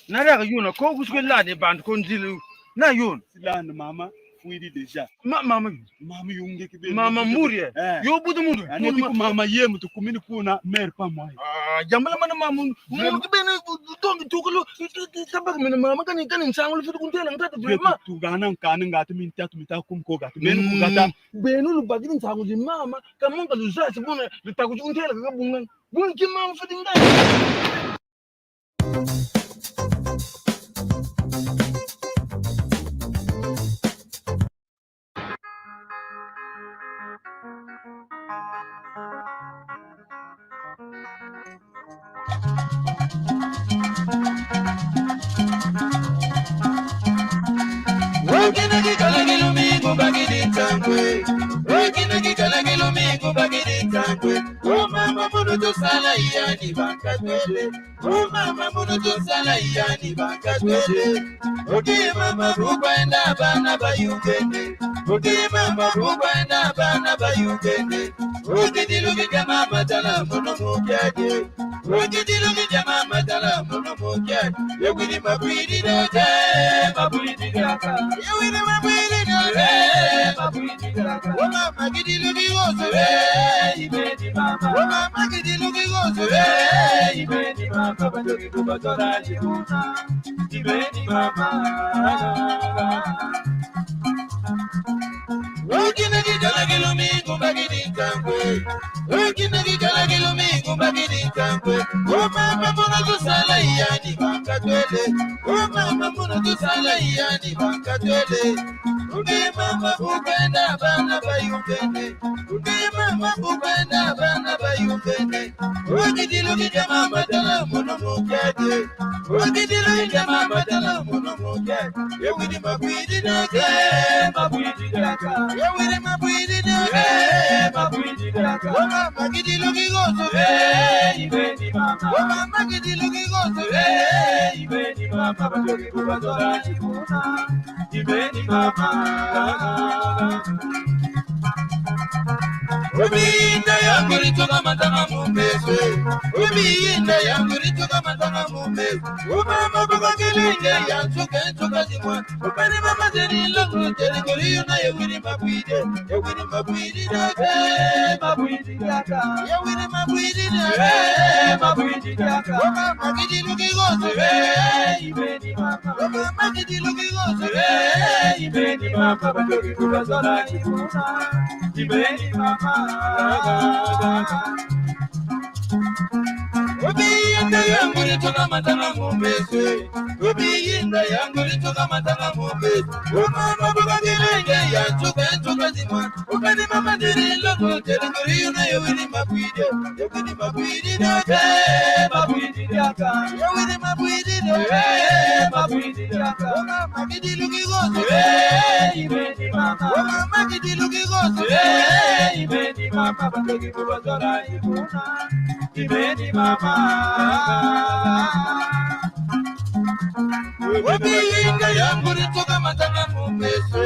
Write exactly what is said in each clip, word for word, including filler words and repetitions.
Na raka yuna ko kusuke lani bantu ko nzili. Na yuna. Silani mama, fuidi déjà. Ma, mama. Mama yunge kibeni. Mama muri. Eh. Yo buta muri. Ane tiku mama ye mutu kumini kuna mer pa mwai. Ah, jambala mana mama. Muri kibeni tongi tukulu. Sabaka mina mama kani, kani nsangu lu fitu kuntela ngata tu ma. Tugana nkani ngata mintatu mita kumko gata. Benu kugata. Benu lubakidi nsangu zi mama. Kamonga luzasi buna. Lutaku kuntela kaka bunga. Bunga ki mama fitu ngata. Okina kikala kilumingu bakidi ntangwe. Okina kikala kilumingu bakidi ntangwe. O mama munu tusala yani banka twele. O mama munu tusala yani banka twele. Oke mama bukwenda bana bayungene. Oke mama bukwenda bana bayungene. Okidilu kija mama tala munu mukiaje. Okidilu kija mama tala munu mukiaje. Yewini mabwidi dote, mabwidi diaka. Yewini mabwidi dote, mabwidi diaka. O mama kidilu kigoso. Eh, ibeni mama. O mama kidilu kigoso. Eh, ibeni mama. Bajoki kubatora jibuna. Ibeni mama. Okina kikala kilumingu bakidi ntangwe. Okina kikala kilumingu bakidi ntangwe. O mama munu tusala yani banka twele. O mama munu tusala yani banka twele. Oke mama bukwenda bana bayungene. Oke mama bukwenda bana bayungene. Okidilu kija mama tala munu mukiaje. Okidilu kija mama tala munu mukiaje. Yewini mabwidi dote, mabwidi diaka. Yewini mabwidi dote, mabwidi diaka. O mama kidilu kigoso. Eh, ibeni mama. O mama kidilu kigoso. Eh, ibeni mama. Bajoki kubatora jibuna. Ibeni mama. Obinda yanguri tuka matanga mu meso. Obinda yanguri tuka matanga mu meso. O mama baba kelenge ya nsuka nsuka zimwa. Obani mama zeri longo zeri kori yuna yewini mabwidi. Yewini mabwidi dote, mabwidi diaka. Yewini mabwidi dote, mabwidi diaka. O mama kidilu kigoso. Eh, ibeni mama. O mama kidilu kigoso. Eh, ibeni mama. Bajoki kubatora jibuna. Ibeni mama. Obinda yanguri tuka matanga mu meso. Obinda yanguri tuka matanga mu meso. O mama baba kelenge ya nsuka nsuka zimwa. Obani mama zeri longo zeri kori yuna yewini mabwidi. Yewini mabwidi dote, mabwidi diaka. Yewini mabwidi dote, mabwidi diaka. O mama kidilu kigoso. Eh, ibeni mama. O mama kidilu kigoso. Eh, ibeni mama. Bajoki kubatora jibuna. Ibeni mama. Obinda yanguri tuka matanga mu meso.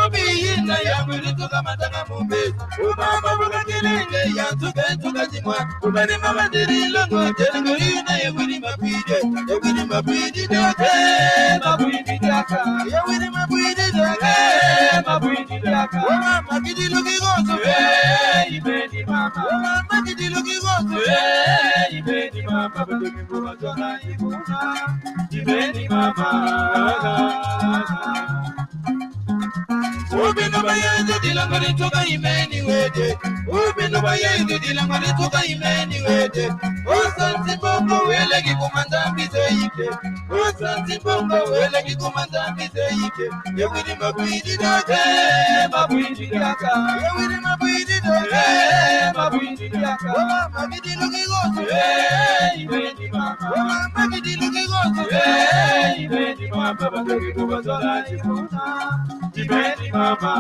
Obinda yanguri tuka matanga mu meso. O mama baba kelenge ya nsuka nsuka zimwa. Obani mama zeri longo zeri kori yuna yewini mabwidi. Yewini mabwidi dote, mabwidi diaka. Yewini mabwidi dote, mabwidi diaka. O mama kidilu kigoso. Eh, ibeni mama. O mama kidilu kigoso. Eh, ibeni mama. Bajoki kubatora jibuna. Ibeni mama. Obinu bayenzi dilanguri tuka imeni wede. Obinu bayenzi dilanguri tuka imeni wede. Osansi bongo wele kikuma Nzambi zeike. Osansi bongo wele kikuma Nzambi zeike. Yewini mabwidi dote, mabwidi diaka. Yewini mabwidi dote, mabwidi diaka. O mama kidilu kigoso. Eh, ibeni mama. O mama kidilu kigoso. Eh, ibeni mama. Bajoki kubatora jibuna. Ibeni mama.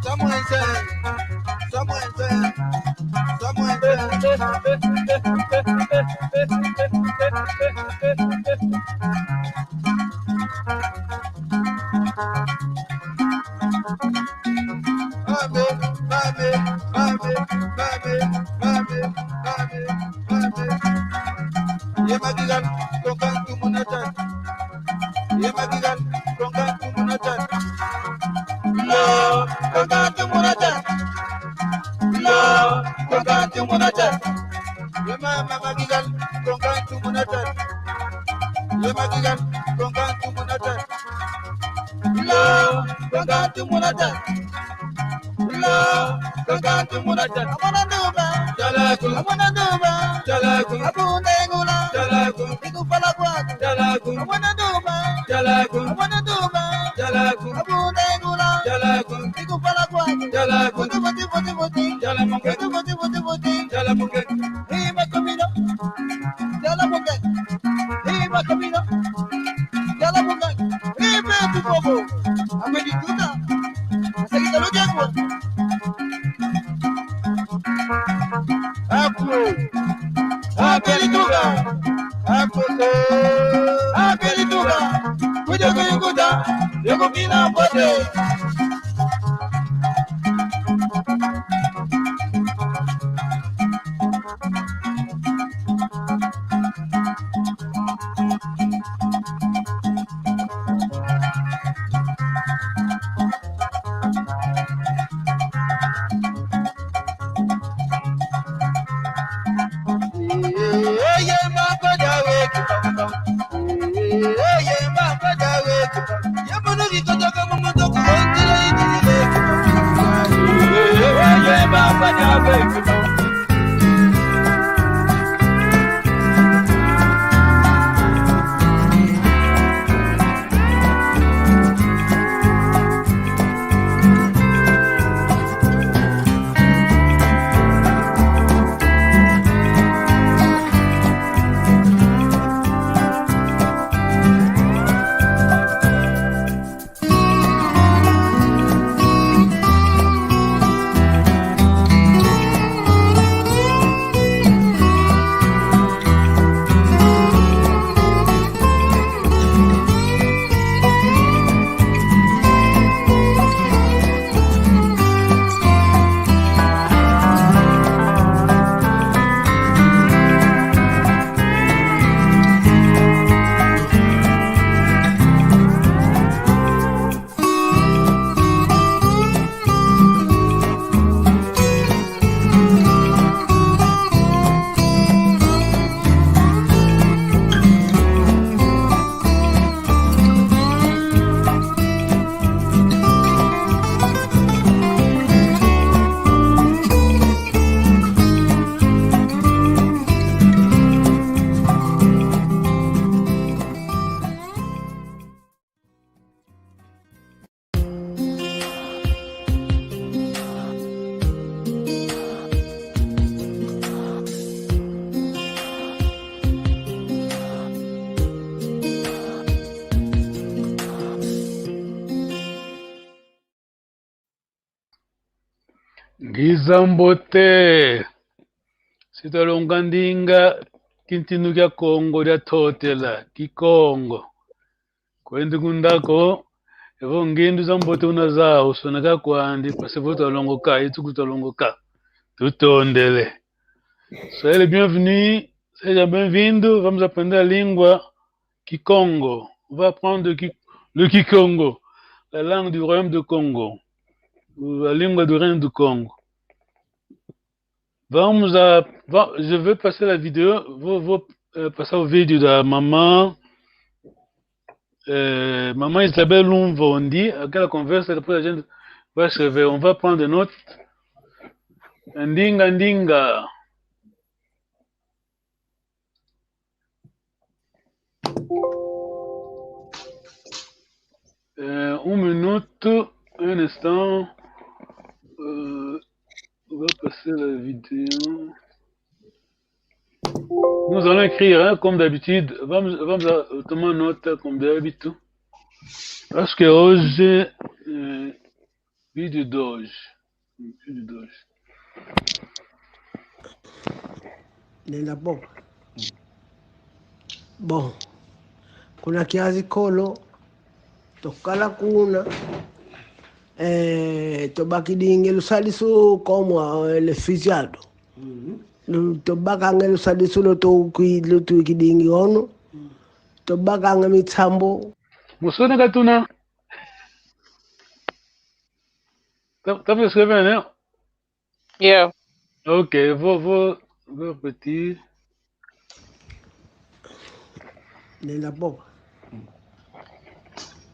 Samwenze. Samwenze. Samwenze. Mame, mame, mame. Kankantu munata. Ila, kankantu munata. Amona nduba. Jalaku. Amona nduba. Jalaku. Abunda engula. Jalaku. Ikufala kwaku. Jalaku. Amona nduba. Jalaku. Amona nduba. Jalaku. Abunda engula. Jalaku. Ikufala kwaku. Jalaku. Buti, buti, buti, buti. Jalamunge. Buti, buti, buti, buti. Jalamunge. Ima kamino. Jalamunge. Ima kamino. Jalamunge. Ima tukobo. Amedi tuta. Asagi talo jako. Aku. Apeli tuga. Aku. Apeli tuga. Kuja kuyukuta. Yoko pina pote. Ngiza mbote. Si twalonga ndinga kintinu kia Kongo dia Ntotela, Kikongo. Kwendi kundako, evo ngindu za mbote una zau, soneka kwandi, parce que vo twalongoka, itu ku twalongoka. Tutondele. Soyez le bienvenu, seja bem-vindo, vamos aprender a língua Kikongo. On va apprendre le ki-, le Kikongo, la langue du royaume de Kongo, ou la língua do reino do Kongo. Vamos a, va-, je vais passer la vidéo, vou, vou, eh, passar o vídeo da mamã, eh, mamã Isabel Lumvondi, aquela conversa, depois a gente vai escrever, on va prendre note. Ndinga, ndinga. Euh, un minute, un instant. Euh, on va passer la vidéo. Nous allons écrire, hein, comme d'habitude. Vamos, vamos a tomar nota, como d'habitude. Parce que hoje, euh, Vídeo dois. Vídeo dois. Nenda boka. Bon. Kuna kiazi kolo. Tokala kuna. Eh, tobakidingi lusadisu como, eh, refugiado. Lu-, tobakanga lusadisu lo tu ki-, lo tuikidingi ono. Tobakanga mitsambo. Musona katuna. Tá, tá me escrevendo, né? Yeah. Ok, eu vou, vou, vou repetir. Nenda boka.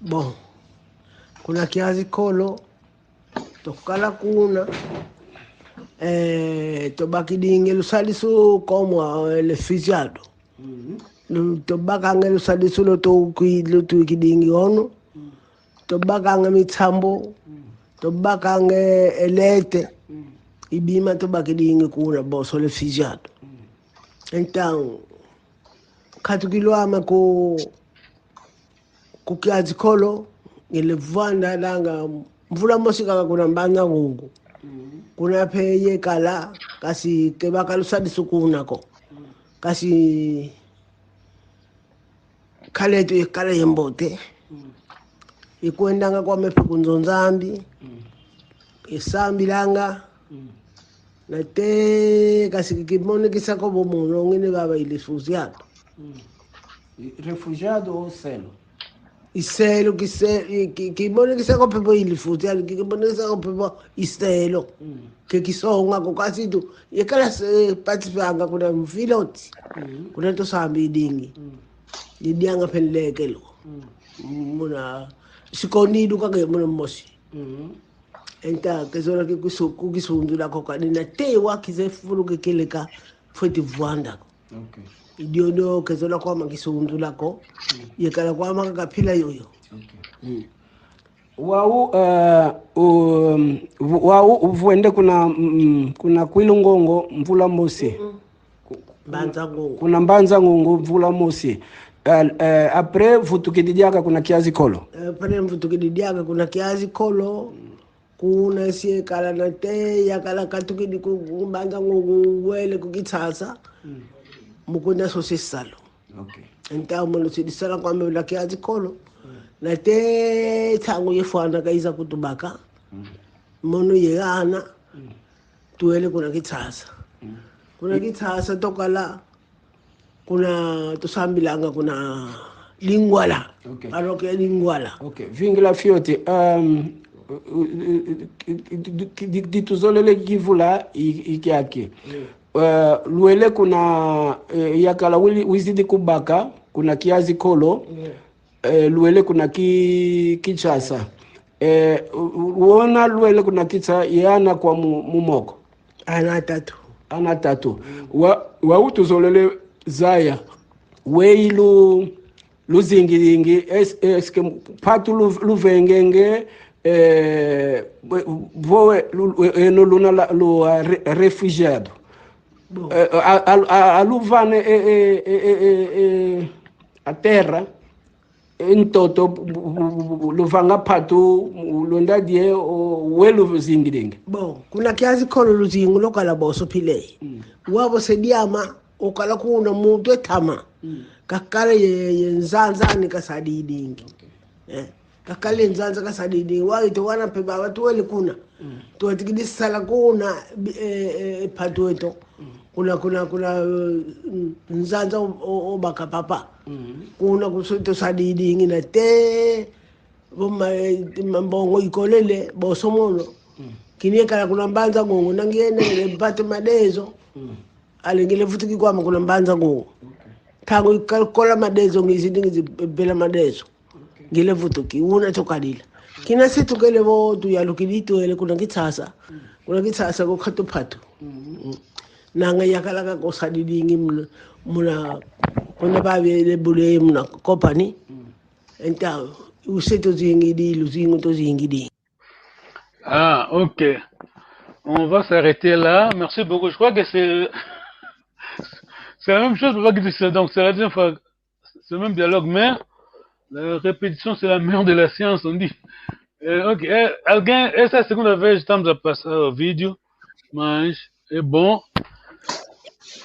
Bon. Kuna Kiazi Kolo, tukala kuna, eh, tubakidingi lusadisu como, eh, refugiado. Lu-, tubakanga lusadisu lo tu-, ki-, lo tuikidingi ono. Tubakanga mitsambo. Tubakanga elete. Ibima tubakidingi kuna boso refugiado. Então, katukilwama ku, ku Kiazi Kolo, ngele vwanda langa mvula mosi kaka kuna Mbanza Ngungu. Kuna pe yekala, kasi kebaka lusadisu kuna ko. Kasi kaletu yekala yambote. Ikwendanga kwame pe ku nzo Nzambi. Isambilanga. Nate, kasi kimonekisa ko vo mono ngine vava i refugiado. I-, refugiado o selo? I selo, kise-, i-, ki-, kimonekisa ko pe vo i refugiado, ki-, kimonekisa ko pe vo i selo. Ke kisonga ko kasi tu, yekala se, participanga kuna mviloti. Kuna tusambidingi. Idianga pe nlekelo. Muna, sikondidu kake muna mosi. Enta, kezola ki kusu-, kukisundula ko kani nate wa kize fulu kekeleka fweti vwanda ko. Okay. Idiodio kezola kwama kisundula ko. Yekala kwama kaka pila yoyo. Okay. Wau, eh, um, wau uvwende kuna, mm, kuna Kwilu Ngongo mvula mosi. Ku-, ku-, Mbanza Ngungu. Kuna Mbanza Ngungu mvula mosi. Eh, eh, après vutukidi diaka kuna Kiazi Kolo. Eh, après vutukidi diaka kuna Kiazi Kolo. Kuna si ekala nate, yakala katukidi ku, ku Mbanza Ngungu wele ku Kinshasa. Mukuna sosi salu. Okay. Enta mono sidi sala kwame na Kiazi Kolo. Nate ntangu yefwana kaiza kutubaka. Mono ye ana. Tuele kuna Kinshasa. Kuna Kinshasa tukala, kuna tusambilanga kuna Lingwala. Okay. Parokia Lingwala. Okay. Vingila fioti, um, di, di, dituzolele kivula i, i kiaki. Uh, luele kuna, eh, yakala wili, wizidi kubaka, kuna Kiazi Kolo. Eh, luele kuna ki-, Kinshasa. Eh, u-, u-, wona luele kuna Kinshasa, ye ana kwa mu-, mumoko? Ana atatu. Ana atatu. Wa, wau tuzolele zaya. Wei lu-, luzingilingi, es-, est-ce que mpatu lu-, luvengenge, eh, vo-, vowe lu-, lu-, eno luna la, lu, uh, re-, refugiado. Bon. Eh, a, a, a, aluvane, eh, eh, a terra, ntoto, bu-, bu-, bu-, bu-, luvanga mpatu, lwenda die, o, we luzingilingi. Bon, kuna Kiazi Kolo luzingu lukala boso pile. Mm. Wavo se diama, ukala kuna muntu etama. Mm. Kakala ye, ye nzanza ni kasadidingi. Okay. Eh. Kakala ye nzanza kasadidingi. Wau ito wana pe baba tuele kuna. Mm. Tuatikidi sala kuna, bi-, eh, eh, mpatu eto. Mm. Kuna, kuna, kuna, eh, nzanza o, o, obaka papa. Mm. Kuna kusu-, tusadidingi nate, bo ma-, eh, mambongo ikolele, boso mono. Mm. Kini ekala kuna Mbanza Ngungu, nangienda ngile mpate madezo. Mm. Ale ngile vutuki kwame kuna Mbanza Ngungu. Okay. Ntangu ikala kola madezo, ngizidi ngizi bela madezo. Okay. Ngile vutuki, una tukalila. Kina se tukele vo tuyalukidi tuele kuna Kinshasa. Mm. Kuna Kinshasa ko katu mpatu. Mm. Mm. Nanga yakala ka kosadidingi muna, muna, kuna babele bule muna compagnie. Mm. Enta, use tuzingidi, luzingu tuzingidi. Ah, ok. On va s'arrêter là. Merci beaucoup. Je crois que c'est, c'est la même chose, papa qui dit ça. Donc, c'est la deuxième fois. C'est le même dialogue, mais la répétition, c'est la mère de la science, on dit. Eh, ok, eh, alguém, essa é a segunda vez que estamos a passar o vídeo, mas é bom.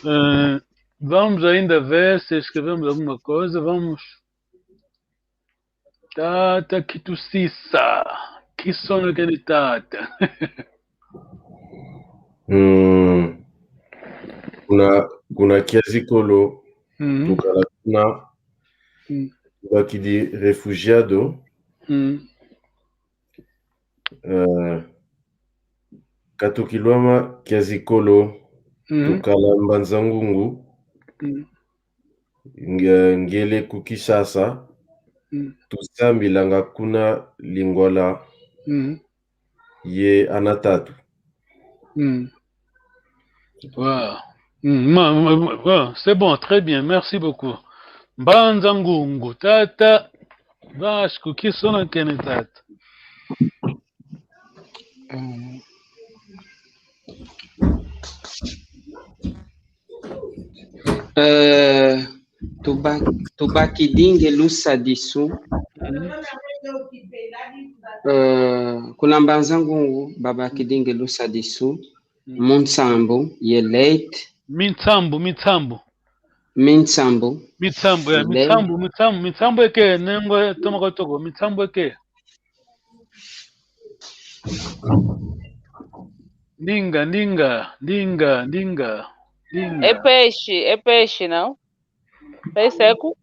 Eh, vamos ainda ver se escrevemos alguma coisa. Vamos. Tata kitusisa. Kisono kene tata. Mm. Kuna, kuna Kiazi Kolo, mhm, tukala kuna, mm, tubakidi refugiado. Mm. Eh, katukilwama Kiazi Kolo, mhm, tukala Mbanza Ngungu. Mm. Nge-, ngele ku Kinshasa. Mm. Tusambilanga kuna Lingwala. Mm. Ye ana tatu. Mm. Wow. Mm, ma, ma, ma, wow, c'est bon, très bien, merci beaucoup. Mbanza Ngungu, tata Vasco, kisonekene tata. Mm. Eh, tuba-, tubakidinge lusadisu. Eh, kuna Mbanza Ngungu, babakidinge lusadisu. Mm. Mu nsambu ye leite. Minsambu, minsambu. Minsambu. Minsambu, ya, ye leite. Minsambu, minsambu, minsambu eke, nengwa toma kwa toko, minsambu eke. Ndinga, ndinga, ndinga, ndinga, ndinga. E peixe, e peixe, não? Peixe seco?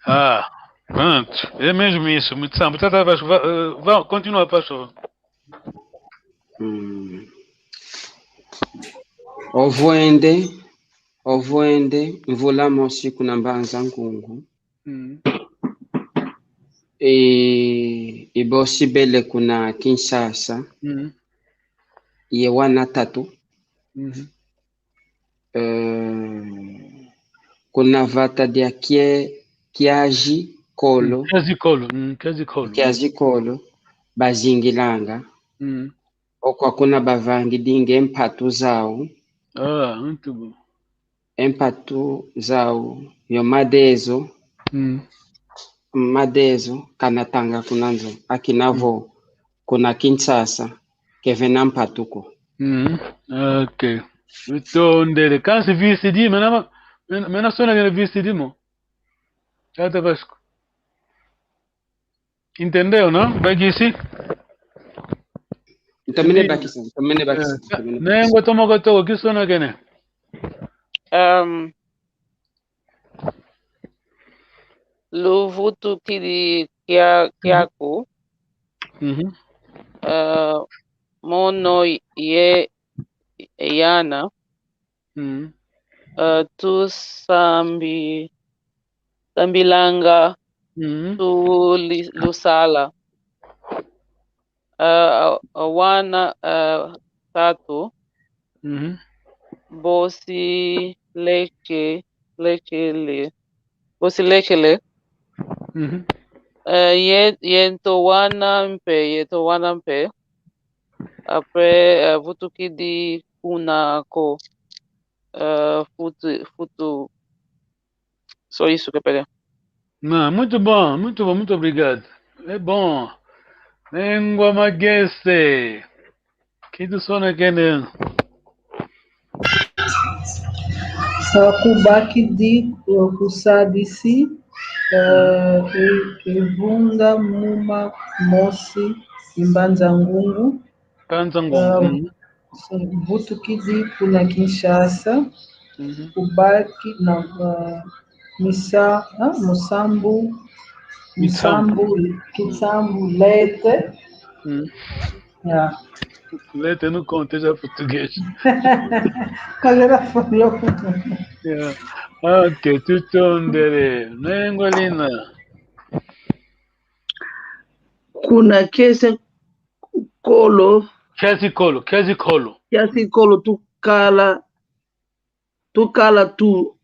Ah, pronto. É mesmo isso, muito samba. Tá, tá, vai, vai, eh, vai, continua, pastor. Hum. Ovwende, ovwende, mvula mosi kuna Mbanza Ngungu. Mm. E, e bosi bele kuna Kinshasa. Mm. Ye wana tatu. Mhm. Eh, kuna vata dia Kie-, Kiazi Kolo. Mm, Kiazi Kolo, mm, Kiazi Kolo. Kiazi Kolo, bazingilanga. Mm. Okwa kuna bavangidinge mpatu zau. Ah, muito bom. E mpatu zau, yo madezo. Mm. Madezo, kanatanga kuna nzo. Akina vo, mm, kuna Kinshasa, kevena mpatu ko. Mm. Ok. Tutondele. Kansi V C D, mena, mena, mena sonekene V C D mo. Tata Vasco. Entendeu, não? Bakisi? Ntamene bakisa, ntamene bakisa, eh, ntamene bakisa. Nengwa toma kwa toko, kisonekene. Um, luvutukidi kia-, mhm, kiaku. Mhm. Uh, mono ye, ye ana. Mm. Eh, tusambi-, sambilanga, mm, tu li-, lusala. Eh, a-, awana, eh, tatu. Mm. Bosi leke-, lekele. Bosi lekele. Mm. Eh, ye, ye nto wana mpe, ye nto wana mpe. Après, eh, vutukidi kuna ko. Eh, futu, futu. Só isso que eu peguei. Não, muito bom, muito bom, muito obrigado. É bom. Nengwa Magese. Kitusonekene. Sa kubakidi, eh, kusadisi, eh, e, e vunga muma mosi, Mbanza Ngungu. Mbanza Ngungu. Eh, mhm. Vutukidi kuna Kinshasa, mhm, kubaki na, eh, misa-, ah, musambu, misambu, misambu, kisambu, lete. Mhm. Ya. Lete no conta já português. Qual era a folha? Ya. Ok, tutondele. Nengwa Lina. Kuna kese Kolo. Kiazi Kolo, Kiazi Kolo. Kiazi Kolo, tukala, tukala tu,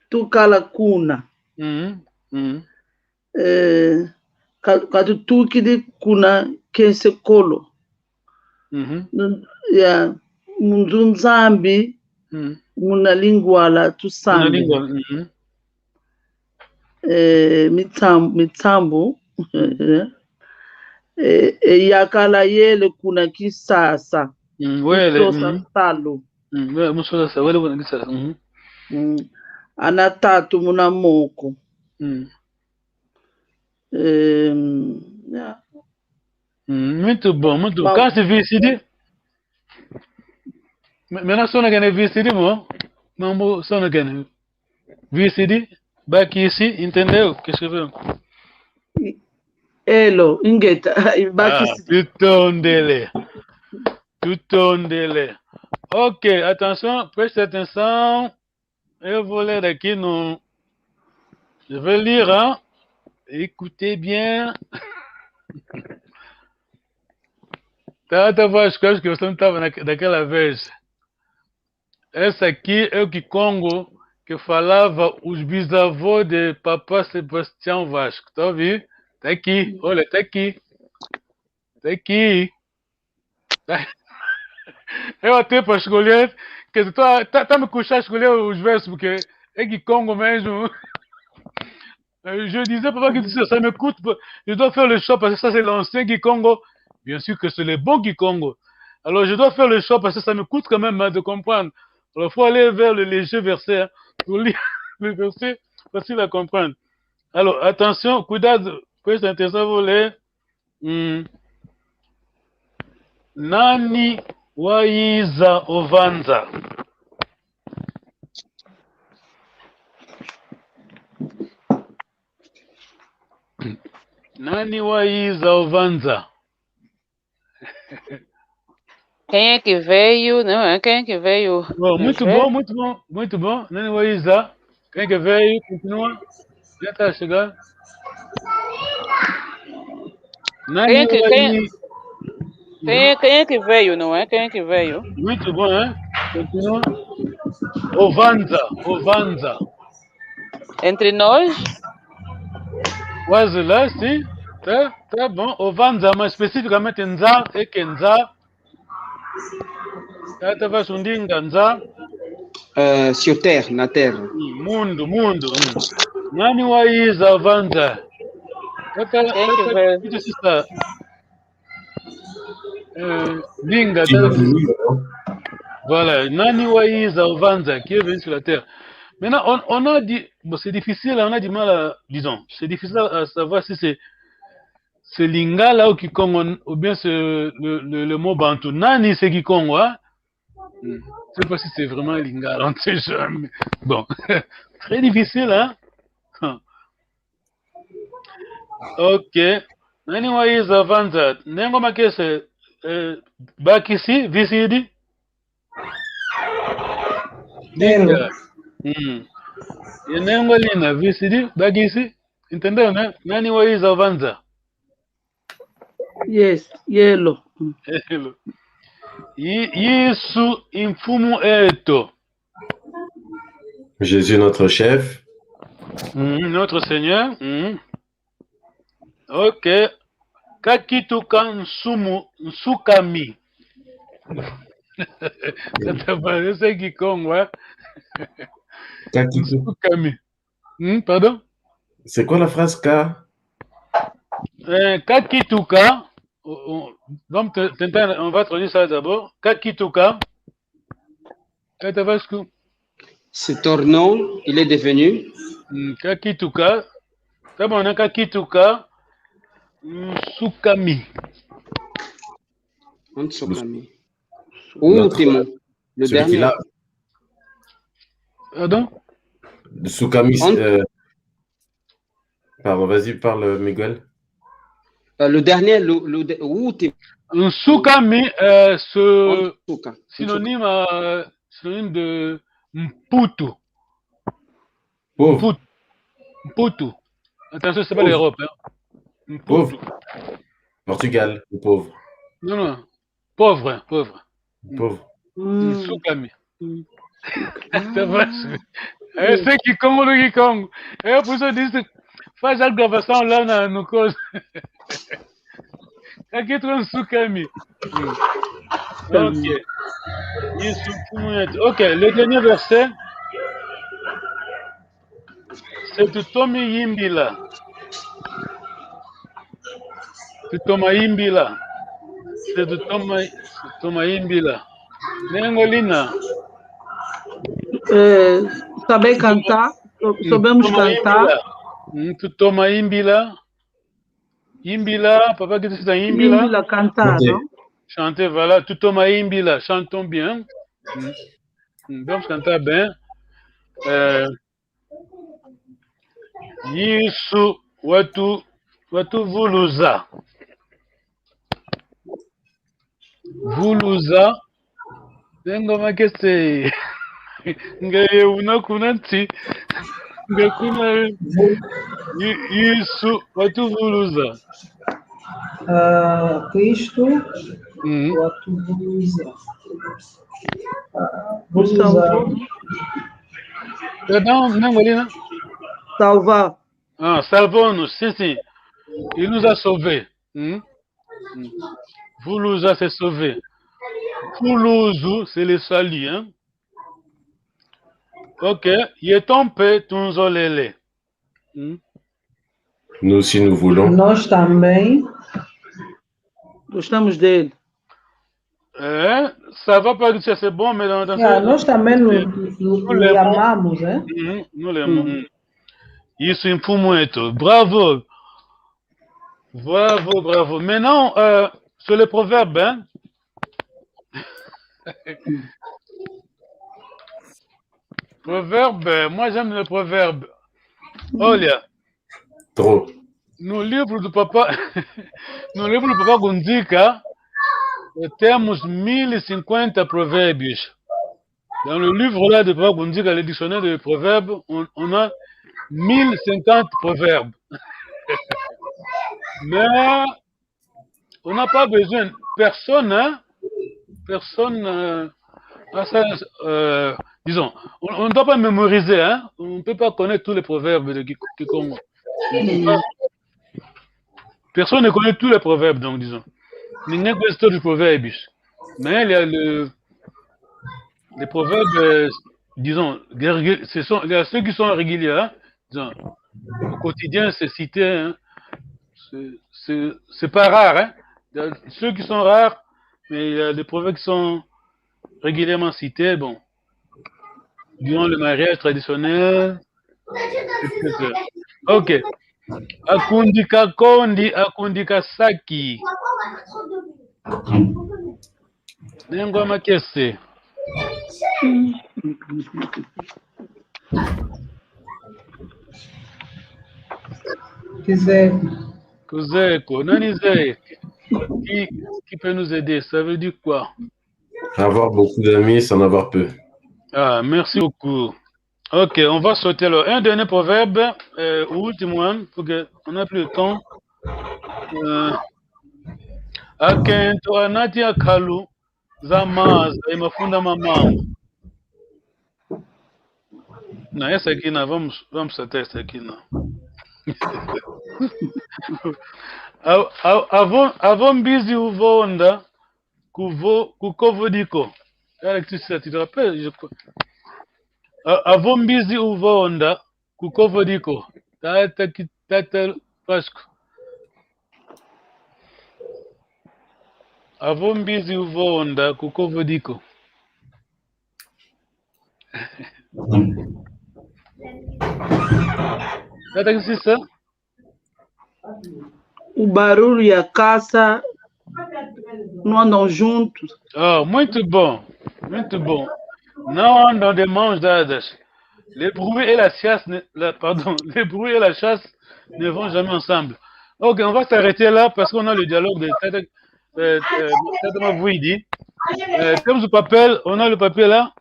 tukala kuna. Mhm, mhm. Eh, ka-, katutukidi kuna Kiazi Kolo. Mhm. N-, ya, mu nzo Nzambi, mhm, muna Lingwala tusambi. Muna Lingwala, mhm. Eh, mitam-, mitambu. Mm. Eh, eh, yakala yele kuna Kinshasa. Mm, wele, musosa, mm, salu. Mm, wele, musosa sa-, wele kuna Kinshasa. Mhm. Mm. Ana tatu muna moko. Mm. Em, ya. Mm, muito bom, muito bom. Bom. Kansi V C D? Me-, mena sonekene V C D mo? Mambu sonekene. V C D, bakisi, entendeu? Que escreveu. Elo, ingeta, bakisi. Ah, tutondele. Tutondele. Ok, attention, preste atenção. Eu vou ler aqui no, je vais lire, hein? Écoutez bien. Tata Vasco, acho que você não estava na, naquela vez. Esse aqui é o Kikongo que falava os bisavós de Papa Sebastião Vasco. Tá a ouvir? Tá aqui, olha, tá aqui. Tá aqui. Eu até para escolher, quer dizer, tá, tá, tá me custar escolher os versos, porque é Kikongo mesmo. Euh, je disais, papa, que ça, ça me coûte, je dois faire le choix parce que ça, c'est l'ancien Kikongo. Bien sûr que c'est le bon Kikongo. Alors, je dois faire le choix parce que ça me coûte quand même, hein, de comprendre. Alors, faut aller vers le léger verset, hein, pour lire le verset facile à comprendre. Alors, attention, cuidado, presta atenção, vou ler. Hum. Nani wayiza ovanza? Nani wayiza ovanza? Quem é que veio? Não, é quem é que veio? Oh, muito bom, muito bom, muito bom. Nani wayiza? Quem é que veio? Continua. Já tá chegando. Nani wayi- Quem é que, quem, quem é, quem é que veio, não é? Quem é que veio? Muito bom, hein? Continua. Ovanza, ovanza. Entre nós? Quase lá, sim. Tá, tá bom. Ovanza, mais especificamente nza, é que nza. Tata Vasco, ndinga, nza. Euh, sur terre, na terre. Hum, mundo, mundo. Hum. Nani wayiza ovanza? Tata, thank you tata, very much. Euh, ndinga, tata. Voilà, nani wayiza ovanza, qui est venu sur la terre. Maintenant, on, on a dit, bon, c'est difficile, on a du mal à, disons, c'est difficile à savoir si c'est, c'est Lingala ou Kikongo, ou bien c'est le, le, le mot bantou. Nani, c'est Kikongo, hein? Hmm. Je sais pas si c'est vraiment Lingala, on ne sait jamais. Bon, très difficile, hein? Ok. Nani wayiza ovanza? Nengo makese, eh, bakisi, visidi? Ndinga. Mm. Ye nengo lina, visidi, bakisi? Entendeu, né? Nani wayiza ovanza? Yes, yelo. Mm. Yelo. Yi-, Yesu i Mfumu eto. Jésus notre chef. Mm, notre Seigneur. Mm. Ok. Kakituka nsumu, nsukami. Tata Vasco, c'est Kikongo, hein? Kakitu- Nsukami. Hmm, pardon? C'est quoi la phrase ka? Euh, kakituka. On, on, donc, te-, t'entends, on va traduire ça d'abord. Kakituka. Tata Vasco. C'est ton nom, il est devenu. Hmm, kakituka. Comment on a kakituka? Nsukami. Nsukami. Notre, l'ultimo, le celui qui dernier. Lave. Pardon? Nsukami, euh, pardon, vas-y, parle, Miguel. Euh, le dernier, le, le de-, l'ultimo. Nsukami, euh, ce synonyme, euh, synonyme de mputu. Pauvre. Mputu. Mputu. Attention, c'est pas l'Europe, hein. Mputu. Pauvre. Portugal, le pauvre. Non, non. Pauvre, hein, pauvre. Pauvre. Mm. Nsukami. Mm. Ça va. Eh, c'est Kikongo, le Kikongo. Eh, pour ça, dis, faz a gravação lá na, no coisa. Kakituka nsukami. Mm. Ok. Yesu Mfumu eto. Ok, le dernier verset. Se tutomi yimbila. Tutoma yimbila. Se tutoma, tutoma yimbila. Nengo lina. Eh, saber cantar, so-, sabemos cantar. Tutoma yimbila. Mm, tutoma yimbila. Yimbila, papa qui dit yimbila. Yimbila, cantar, non? Chanter, voilà. Tutoma yimbila, chantons bien. Mm. Mm, vamos cantar bem. Eh, Yesu watu, watuvuluza. Vuluza. Nengo makese. Nga ye una kuna nti. Nga kuna. I-, Yesu watuvuluza. Ah, Kristu, mhm, watuvuluza. Ah, vuluza. Perdão, não, Molina? Salvar. Ah, salvou-nos, sim, sim. Il nous a sauvés. Hmm? Hmm. Vuluza, c'est sauver. Vuluzu, c'est le salut, hein? Ok. Yeto mpe tunzolele. Hmm? Nous aussi, nous voulons. Nós também. Gostamos dele. Eh, ça va pas, c'est bon, mais dans, dans... Yeah, ce, nós também, nous, nous, nous l'aimons, hein? Mhm, nous l'aimons. Mm. Yesu i mfumu eto. Bravo. Bravo, bravo. Maintenant, euh, sur les proverbes, hein? Proverbe, euh, moi j'aime les proverbes. Olha. Trop. No livro do Papa, no livro do Papa Kunzika, eh, temos mil e cinquenta provérbios. Dans le livre là de Papa Kunzika, le dictionnaire des proverbes, on, on a mille cinquante proverbes. Mais on n'a pas besoin, personne, hein, personne, euh, a ça, euh, disons, on, on ne doit pas mémoriser, hein, on ne peut pas connaître tous les proverbes de Kik-, Kikongo. Personne ne connaît tous les proverbes, donc, disons. Ninguém conhece todos os provérbios. Mais il y a le, les proverbes, euh, disons, des régul-, ce sont, il y a ceux qui sont réguliers, hein, disons, au quotidien, c'est cité, hein. C'est, c'est, c'est pas rare, hein. Il y a ceux qui sont rares, mais il y a des proverbes qui sont régulièrement cités, bon. Durant le mariage traditionnel, et cetera. Ok. Akundika kondi, akundika saki. Nengwa makese. Kizeko. Kuzeko. Nani zeye? Qui, qui peut nous aider? Ça veut dire quoi? Avoir beaucoup d'amis, c'est en avoir peu. Ah, merci beaucoup. Ok, on va sauter là. Un dernier proverbe, euh, ou ultimo, hein, parce que on n'a plus le temps. Euh, akento anati akalu za maza, e mafunda ma mama. Na, essa aqui não, vamos, vamos até essa aqui, não. A, a, avo, avo mbizi uvonda, kuvo, kukovo diko. Alexis, ça, tu te rappelles, je crois. A, avo mbizi uvonda, kukovo diko. Tata ki-, tata Pasco. Avo mbizi uvonda, kukovo diko. Tata Kisisa? O barulho e a caça não andam juntos. Ah, muito bom, muito bom. Não andam de mãos dadas. Le bruit et la chasse ne, la, pardon, le bruit et la chasse ne vont jamais ensemble. Ok, on va s'arrêter là parce qu'on a le dialogue de Tata, euh, euh, Tata Mavwidi. Euh, temos o papel, on a le papier là.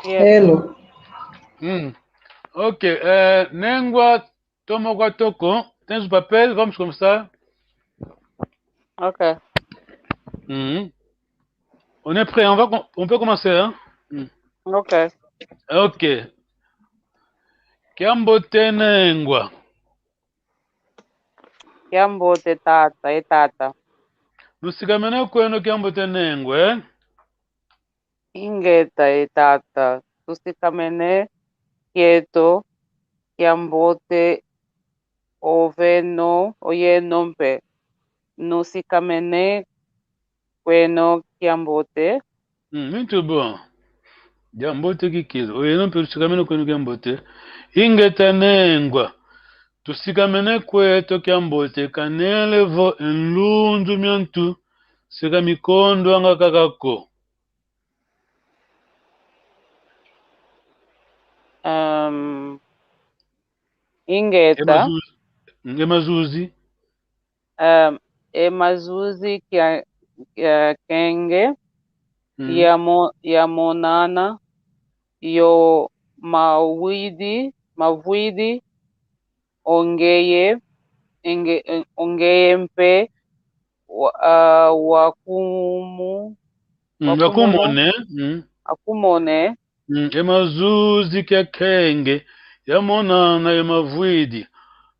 Yes. Hello. Hmm. Ok, euh, nengwa tomo kwa toko. Tens o papel, vamos começar. Ok. Hmm. On est prêt, on va com-, on peut commencer, hein? Hmm. Ok. Ok. Kiambote nengwa. Kiambote tata, e tata. Lusikamene kweno kiambote nengwa, eh? Ingeta, e tata. Tusikamene kieto kiambote, oveno, oyeno mpe. Nusikamene kweno kiambote. Mm, muito bom. Kiambote kikilu. Oyeno mpe tusikamene kweno kiambote. Ingeta nengwa. Tusikamene kweto kiambote, kanele vo e nlunzu mia ntu se ka mikondwanga kaka ko. Um, ingeta. E mazuzi. E mazuzi. Um, e mazuzi kia, kia kenge, mm, yamo-, yamonana, yo mawidi, mavwidi, ongeye, enge-, ongeye mpe wa-, ah, wakumu-, mm, wakumona, wakumone. Mm. Akumone. Mm, e mazuzi kiakenge, yamonana ye mavwidi.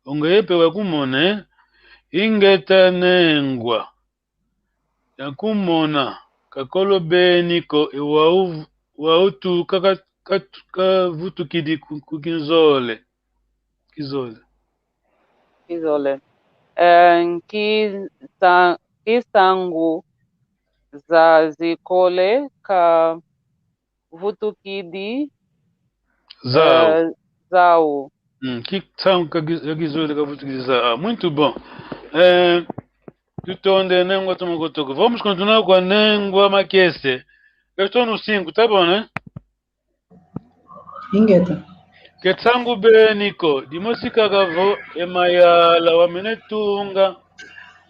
Ongeye mpe wakumone, ingeta nengwa. Yakumona, kakolo beni ko, e wau, wau tu ka, ka, ka, kavutukidi ku, ku kinzole. Kizole. Kizole. Eh, nkisa-, nkisangu za zikole kavutukidi, zau. Eh, zau. Mm, nkisangu ka ki-, ka kizole kavutukidi zau. Ah, muito bom. Eh, tutonde nengwa toma kotoko. Vamos continuar com a nengwa makese. Questão no cinco, tá bom, né? Ingeta. Ke nsangu beni ko, dimosi kaka vo e mayala wamene tunga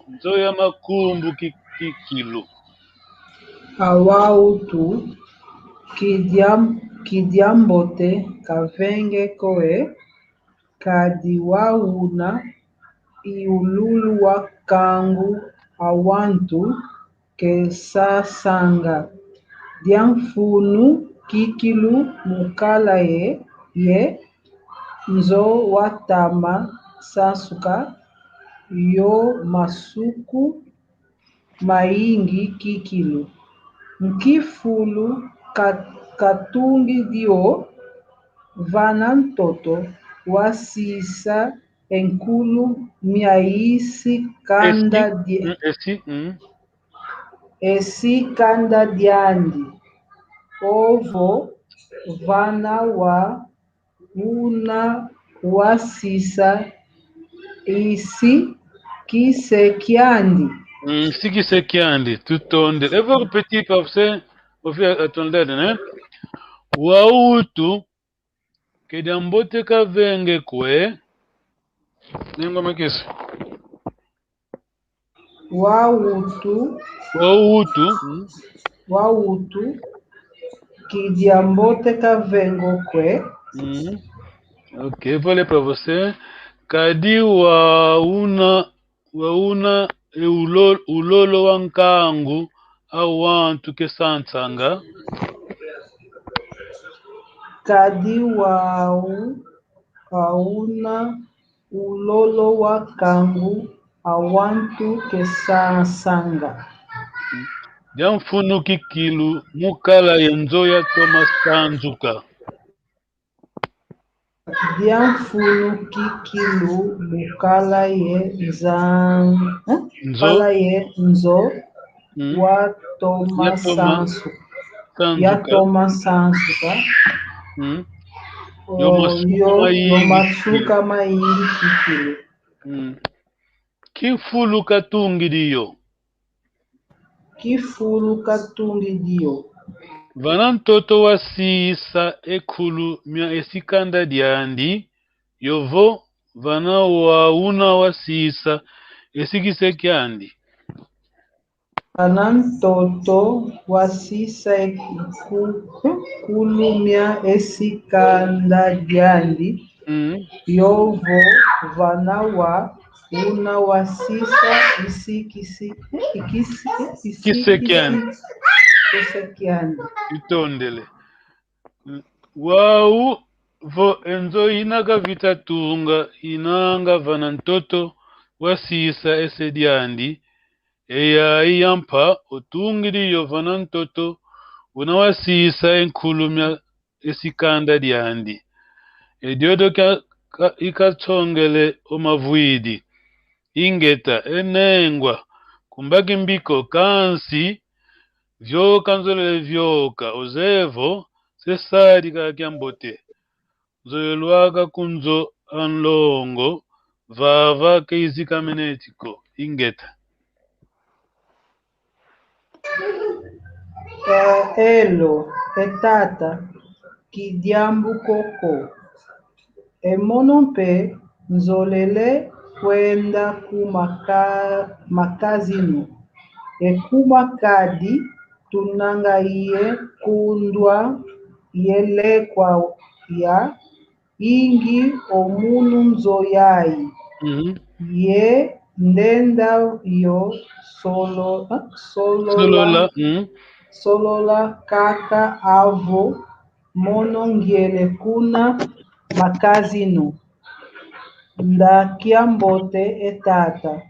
nzo ya makumbu ki-, kikilu. Awau tu, kidia-, kidiambote kavenge ko e, kadi wauna iululu wa nkangu a wantu ke sasanga. Dia mfunu kikilu mu kala ye, ye nzo watoma sansuka, yo masuku mayingi kikilu. Nki fulu ka-, katungidi o, vana ntoto wasisa e nkulu mia isi kanda. Esi, dia-, mm, esi, mm. Esi kanda diandi. Ovo vana wa una wasisa isi kise kiandi. Mm, isi kise kiandi, tutonde. Eu vou repetir pra você ouvir a, a tonalidade, né? Wau tu, ke diambote kavenge ko e. Nengwa makese. Wau tu. Wau tu. Wau tu. Kidiambote kavenge ko e. Mm. Ok, vou ler pra você. Kadi wauna, wauna e ulo-, ulolo wa nkangu a wantu ke sansanga. Kadi wau, wauna ulolo wa nkangu a wantu ke sansanga. Dia mfunu kikilu mu kala ye nzo yatoma sansuka. Dia mfunu kikilu mu kala ye nza-, eh? Nzo. Kala ye nzo. Mm. Watoma sansu-, sansuka. Yatoma sansuka. Mm. Oh, yo masuka, yo, mayingi, yo masuka mayingi kikilu. Mm. Nki fulu katungidi yo. Nki fulu katungidi yo. Vana ntoto wasisa e nkulu mia esi kanda diandi, yovo vana wauna wasisa esi kise kiandi. Vana ntoto wasisa e nku-, nkulu mia esi kanda diandi, mm, yovo vana wauna wasisa isi kisi-, ikisi-, isi-, kise kiandi. Kise kiandi. Itondele. Wau vo e nzo ina kavita tunga, inanga vana ntoto wasisa e se diandi, e yayi yampa otungidi yo vana ntoto una wasisa e nkulu mia esi kanda diandi. E diodio ka-, ka-, ikansongele o mavwidi. Ingeta, e nengwa, kumbaki mbi ko kansi, vioka nzolele vioka, ozevo, se sadi kaka kiambote. Nzolele lwaka ku nzo a nlongo, vava ke izika meneti ko. Ingeta. Eh, elo, e tata, kidiambu koko. E mono mpe nzolele kwenda ku maka-, makazinu. E kuma kadi tunanga ye kundwa ye lekwa ya ingi o munu nzo yayi. Mhm. Ye ndenda yo solo-, eh, solola, solola, mhm, solola kaka avo mono ngiele kuna makazinu. Nda kiambote e tata.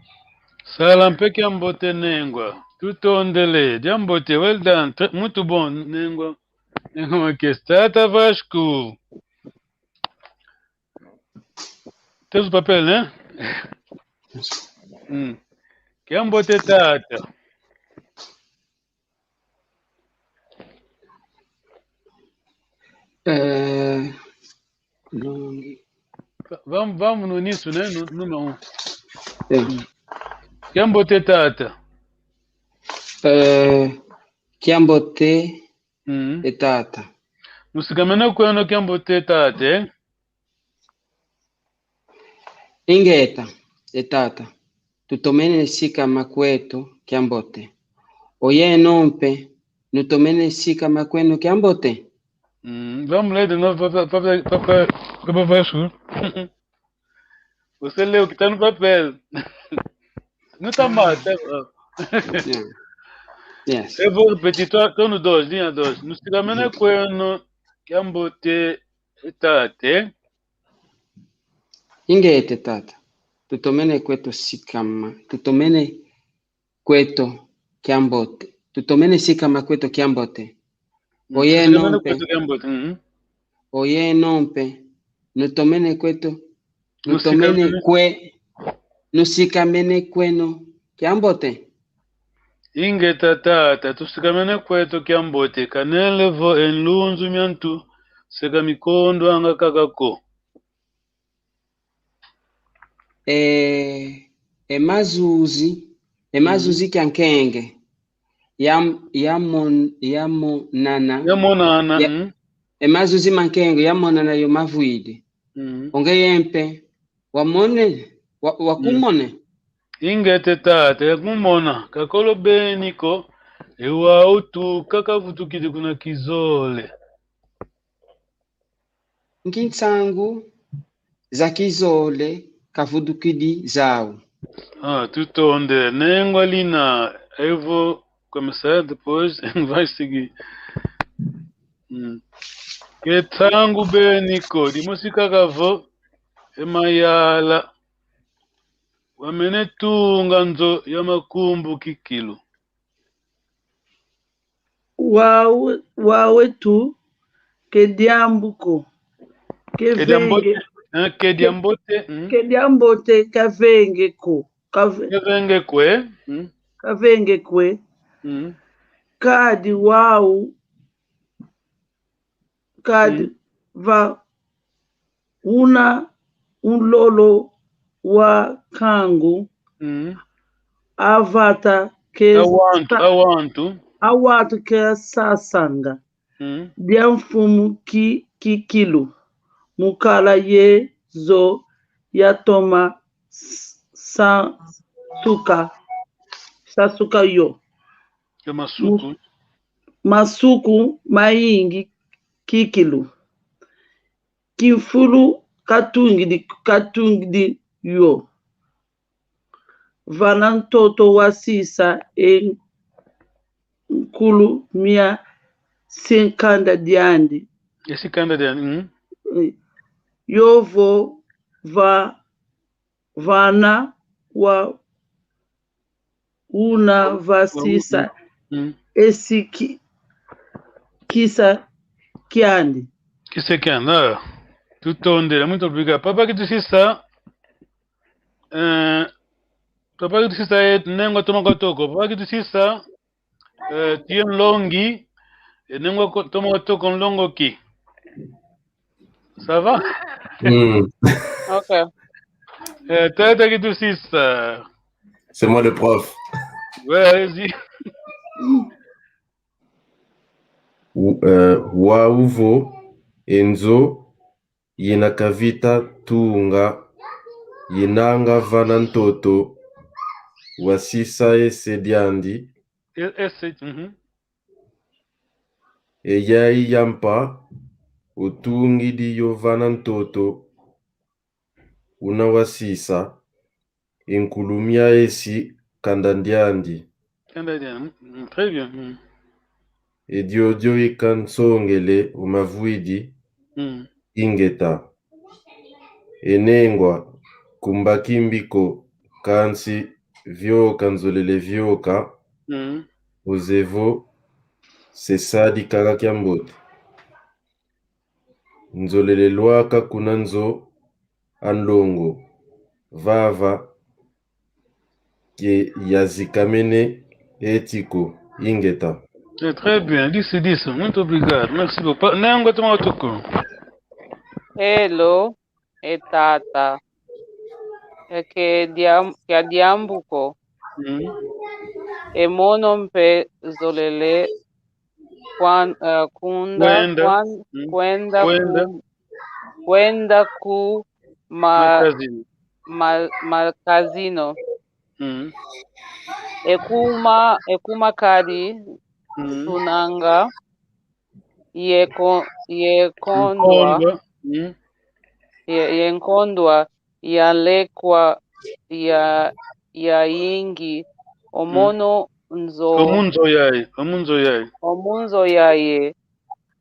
Sala mpe kiambote nengwa. Tutondele. Diambote, well done. Tr-, muito bom, nengwa. Nengwa Makesi. Tata Vasco. Tens o papel, né? Hum. Kiambote tata. Eh, no. Va-, vamos, vamos no início, né? No, no, no. Sim. Kiambote tata. Eh, kiambote, uhum, e tata. Musikamene kweno kiambote tata, eh? Ingeta, e tata, tutomene sikama kweto kiambote. Oyeno mpe, nutomene sikama kweno kiambote. Mm, vamos ler de novo, papa, papa, papa, papa Vasco. Você leu que tá no papel. Não tá mal, tá bom. Yeah. Yes. Eu vou repetir, tô, tô no dois, linha dois. Musikamene kweno kiambote, e tata. Ingeta tata, tutomene kweto sikama, tutomene kweto kiambote, tutomene sikama kweto kiambote. Mm, oyeno mpe, tutomene kweto kiambote, mhm. Oyeno mpe, nutomene kweto, nutomene kwe-, nusikamene kweno kiambote. Ingeta tata, tusikamene kweto kiambote, kanele vo e nlunzu mia ntu seka mikondo anga kaka ko. E, e mazuzi, e mazuzi kia nkenge, ya, ya mon-, ya monana, ya monana, ya, mm. E mazuzi ma nkenge, ya monana yo mavwidi. Mm. Onge yempe, wamone, wa, wakumone. Ingeta tata, yakumona, kakolo beni ko, e wau tuka kavutukidi kuna kizole. Nki nsangu za kizole kavutukidi zau. Ah, tutonde, nengwa Lina, eu vou começar, depois vai seguir. Hum. Ke nsangu beni ko, dimosi kaka vo, e mayala, wamene tunga nzo ya makumbu kikilu. Wau-, wau etu ke diambu ko. Ke diambote, eh, ke diambote, mm. Ke diambote kavenge ko. Kave-, kavenge kwe, mm. Kavenge kwe. Mm. Kadi wau, kadi, mm, va una unlolo wa nkangu, mm, a vata ke, awantu, sa-, awantu. Awantu ke sasanga. Mm. Dia mfumu ki, kikilu. Mukala ye zo yatoma s-, sasuka, sasuka yo. Ya masuku. Mu-, masuku mayingi kikilu. Kimfulu katungidi, katungidi yo. Vana ntoto wasisa e nkulu mia sikanda diandi. E sikanda diandi, mm. Eh, yovo va-, vana wa una vasisa, mm, esi ki-, kisa kiandi. Kisa kiandi, ah. Tutondele, muito obrigado. Papa Kitusisa, eh, Papa Kitusisa, eh, nengwa toma kwa toko. Papa Kitusisa, eh, tiye nlongi, eh, nengwa ko-, toma kwa toko nlongo ki. Ça va? Hmm. Ok. Euh, tata Kitusisa. C'est moi le prof. Ouais, allez-y. Ou, euh, wau vo e nzo yina kavita tunga, yinanga vana ntoto wasisa e se diandi. E, e se, mhm. E yayi yampa utungidi yo vana ntoto una wasisa, e nkulumi a esi kanda ndiandi. Kanda ndiandi, mm, mm, très bien. Mm. E diodio ika nsongele umavwidi, mm, ingeta. E nengwa, kumbaki mbi ko, kansi vioka nzolele vioka, mm, ozevo se sadi kaka kiambote. Nzolele lwaka kuna nzo a nlongo, vava ke yazikamene e tiko, ingeta. C'est très bien, disi, disi. Muito obrigado. Merci beaucoup. Nengwa toma tuko. Hello, e tata. E ke diam-, kia diambu ko. Mm. E mono mpe zolele kwan-, eh, kunda, kwenda, kwan-, mm, kwenda, kwenda ku, kwenda ku ma-, makazino, ma-, makazino. Mm. E kuma, e kuma kadi, mm, tunanga ye ko-, ye kondwa, nkondwa, mm, ye, ye nkondwa ya lekwa ya, ya yingi, mm, omono nzo, omu nzo yaye, omu nzo yaye, omu nzo yaye,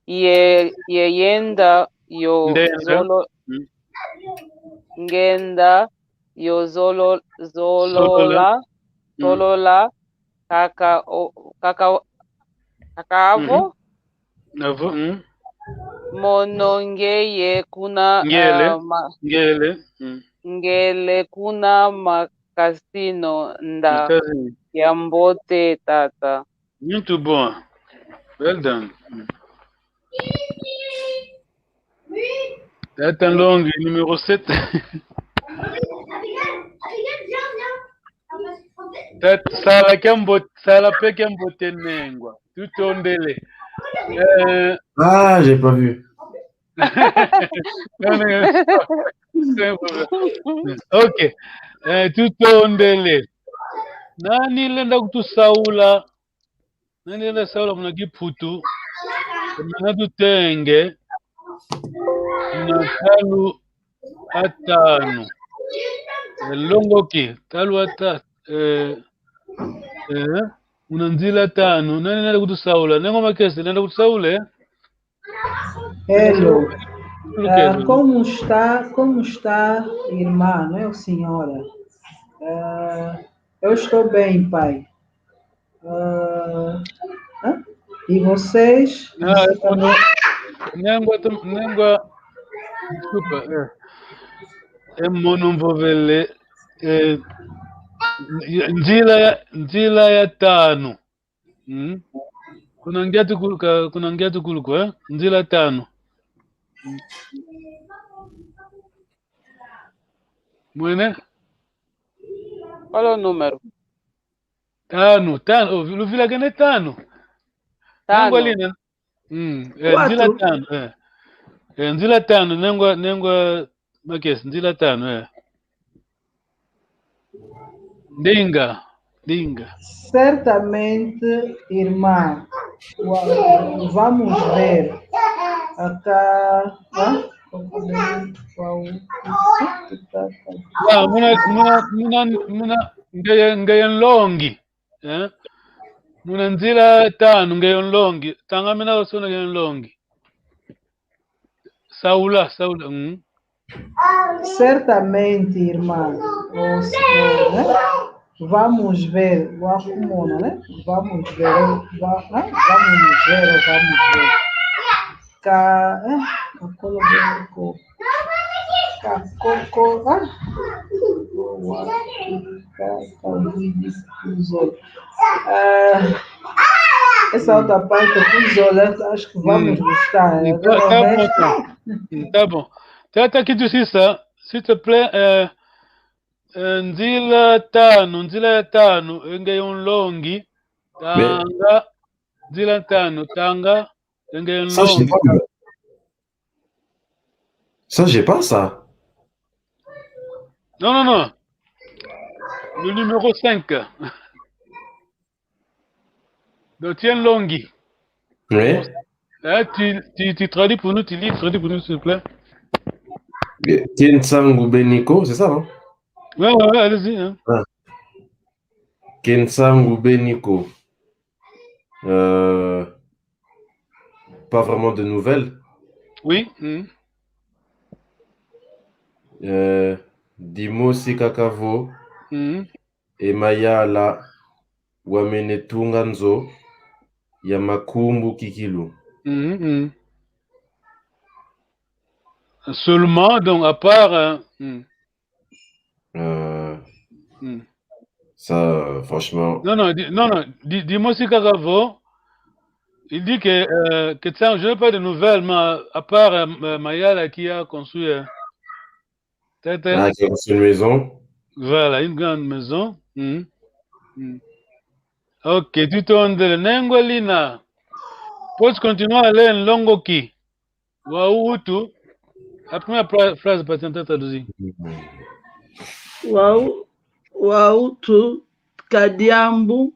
ye, ye yenda yo, ndenda, zolo-, mm, ngenda yo zolo-, zolola, zolola, mm, zolola, kaka o-, kaka o-, kaka avo. Mhm. Avo, mm. Mono ngeye kuna, ngele, ah, ma-, ngele, mm, ngele kuna makasino nda. Makasino. Kiambote, tata. Muito bom. Well done. Mm. Tata Nlongi, numéro sept. Tata, sala kiambote, sala pe kiambote nengwa. Tutondele. Euh, ah, j'ai pas vu. Non, non, c'est un problème. Ok. Euh, tutondele. Nani lenda kutusaula? Nani lenda saula muna Kiputu? Muna tutenge. Muna talu atanu. Eh, longoki, talu ata-, eh, eh, muna nzila tanu. Nani lenda kutusaula? Nengwa Makese, lenda kutusaula, eh? Hello. Tudo que é, ah, tudo. Como está, como está, irmã, não é, ou senhora? Ah, eu estou bem, pai. Ah, hã? E vocês? Ah, você também? Nengwa, nengwa, desculpa, eh. E mono mvovele, eh, nzila ya, nzila ya tanu. Mm. Kuna ngiatu kuluka, kuna ngiatu kuluka, eh? Nzila tanu. Mwene? Qual é o número? Tanu, tanu. Oh, luvila kene tanu. Tanu. Nengwa lina. Mm, eh, nzila tanu, eh. Eh, nzila tanu, nengwa, nengwa Makese, nzila tanu, eh. Dinga, dinga. Certamente, irmã, wa-, vamos ver. Aka-, hã? Wa, muna, muna, muna, muna, ngeye, ngeye nlongi. Eh? Muna nzila tanu, ngeye nlongi. Tangamena wasona ngeye nlongi. Saula, saula, hum. Certamente, irmã. Os, eh, né? Vamos ver. Wakumona, né? Vamos ver. Va-, hã? Vamos ver, vamos ver. Ka-, eh, kakolo beko. Kakoko, ah. Wa-, ka-, ka-, Ah, essa outra parte, Kuzola, acho que vamos gostar, eh, tá, tá bom, tá. Tá bom. Tata Kitusisa, s'il te plaît, eh, eh, nzila tanu, nzila ya tanu, ngeye nlongi, tanga, nzila tanu, tanga, ngeye nlongi. Ça, j'ai pas ça. Non, non, non. Le numéro cinq. Donc, tiens, nlongi. Oui. Eh, tu, tu, tu traduis pour nous, tu lis, traduis pour nous, s'il te plaît. Ke nsangu beni ko, c'est ça, non? Ouais, ouais, ouais, allez-y, hein. Ah. Ke nsangu beni ko. Euh, pas vraiment de nouvelles. Oui. Mhm. Euh, dimosi kaka vo. Mhm. E mayala wamene tunga nzo ya makumbu kikilu. Mhm, mhm. Seulement, donc, à part, euh, mhm. Euh, mhm. Ça, euh, franchement. Non, non, di-, non, non, di-, dimosi kaka vo, il dit que, euh, que ça, je n'ai pas de nouvelles, mais à part, euh, ma-, mayala qui a construit, euh, tete. Ah, qui a construit une maison. Voilà, une grande maison. Mhm. Mhm. Ok, tutondele. Nengwa Lina. Posso continuar a ler nlongo ki? Wau utu. A primeira fra-, frase para tentar traduzir. Wau, wau utu, ka diambu,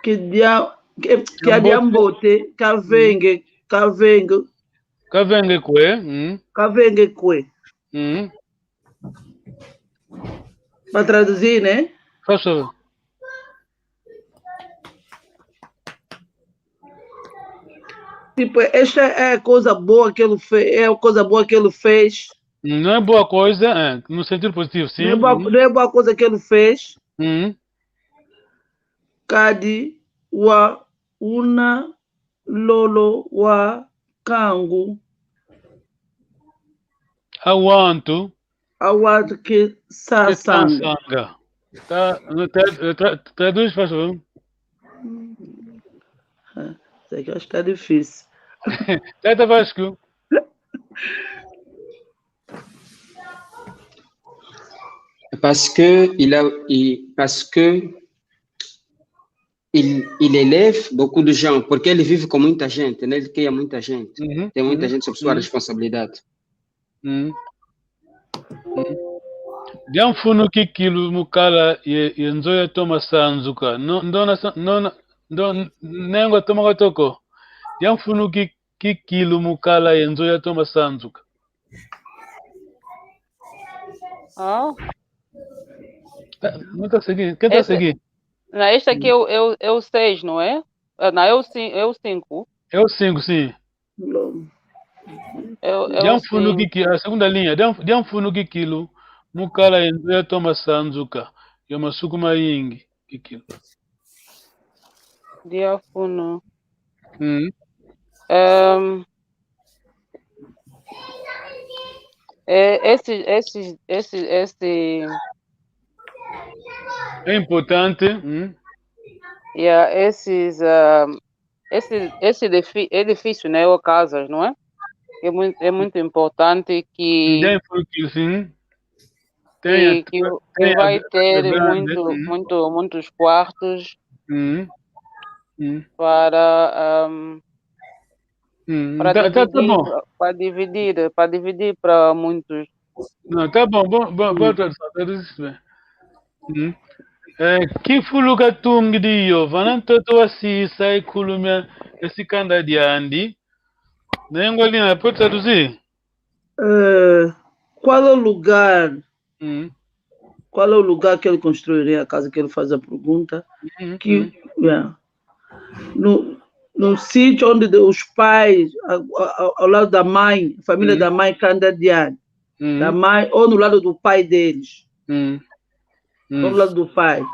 ka dia-, ka, ka diambote, kavenge, kavenge. Kavenge kwe, mm. Kavenge kwe. Mm. Para traduzir, né? Faz favor. Tipo, esta é a coisa boa que ele fe-, é a coisa boa que ele fez. Não é boa coisa, é, no sentido positivo, sim. Não é boa, uhum, não é boa coisa que ele fez. Uhum. Kadi wa una lolo wa kangu. Awantu. Awantu ke sasanga. Ke sasanga. Tá, tá, tra-, traduz, faz favor. Ah, isso aqui eu acho que tá difícil. Tá, tá, Vasco. Parce que il a, il, parce que il, il élève beaucoup de gens, porque ele vive com muita gente, né? Ele cria muita gente. Uhum, tem muita gente sob sua responsabilidade. Uhum. Uhum. Dia mfunu kikilu mu kala ye, ye nzo ya toma sanzuka. No, ndona sa-, ndona, ndo, nengo toma katoko. Dia mfunu ki-, kikilu mu kala ye nzo ya toma sanzuka. Ah. Tá, não tá seguindo. Quem tá seguindo? Não, este aqui é o, é o, é o seis, não é? Ah, não, é o cin-, é o cinco. É o cinco, sim. É o, é o cinco. Dia mfunu kiki-, a segunda linha. Dia, dia mfunu kikilu mu kala ye nzo ya toma sanzuka. Yo masuku mayingi. Kikilu. Dia mfunu. Hum. Ehm, é, esse, esse, esse, esse... É importante. Hum. Yeah, esses, ehm, esse, esse difi-, é difícil, né? Ou casas, não é? É muito, é muito importante que... Tem, porque, sim. Tem, que, que, tem, que vai ter grande, muito, hum, muito, muitos quartos, hum, hum, para, ahm, hum, para tá, tá, tá dividir, bom, para dividir, para dividir para muitos. Não, tá bom, bom, bom, hum, boa tradução, traduz isso bem. Hum. Eh, kifulu katungidi yo, vana ntoto wasisa ikulumia esi kanda diandi. Nengwa Lina, pode traduzir? Eh, qual é o lugar? Hum. Qual é o lugar que ele construiria a casa que ele faz a pergunta? Hum, que, hum, yeah. No, no sítio onde de, os pais, a, a, a, ao lado da mãe, família, hum, da mãe, kanda diani. Hum. Da mãe, ou no lado do pai deles. Hum. Ou no lado do pai.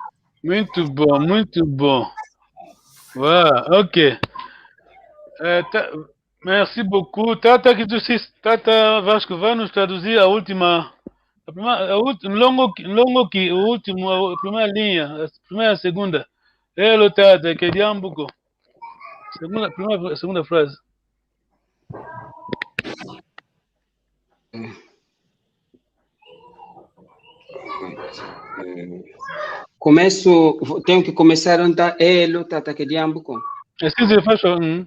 Muito bom, muito bom. Uau, ok. Eh, tá, Merci beaucoup. Tata Kitusis, Tata Vasco, vai nos traduzir a última, a primeira, a última, nlongo ki, nlongo ki, o último, a primeira linha, a primeira, a segunda. Elo, Tata, ke diambu ko? Segunda, primeira, segunda frase. Começo, vou, tenho que começar onde tá elo, Tata, ke diambu ko? Excuse, faz favor. Hum.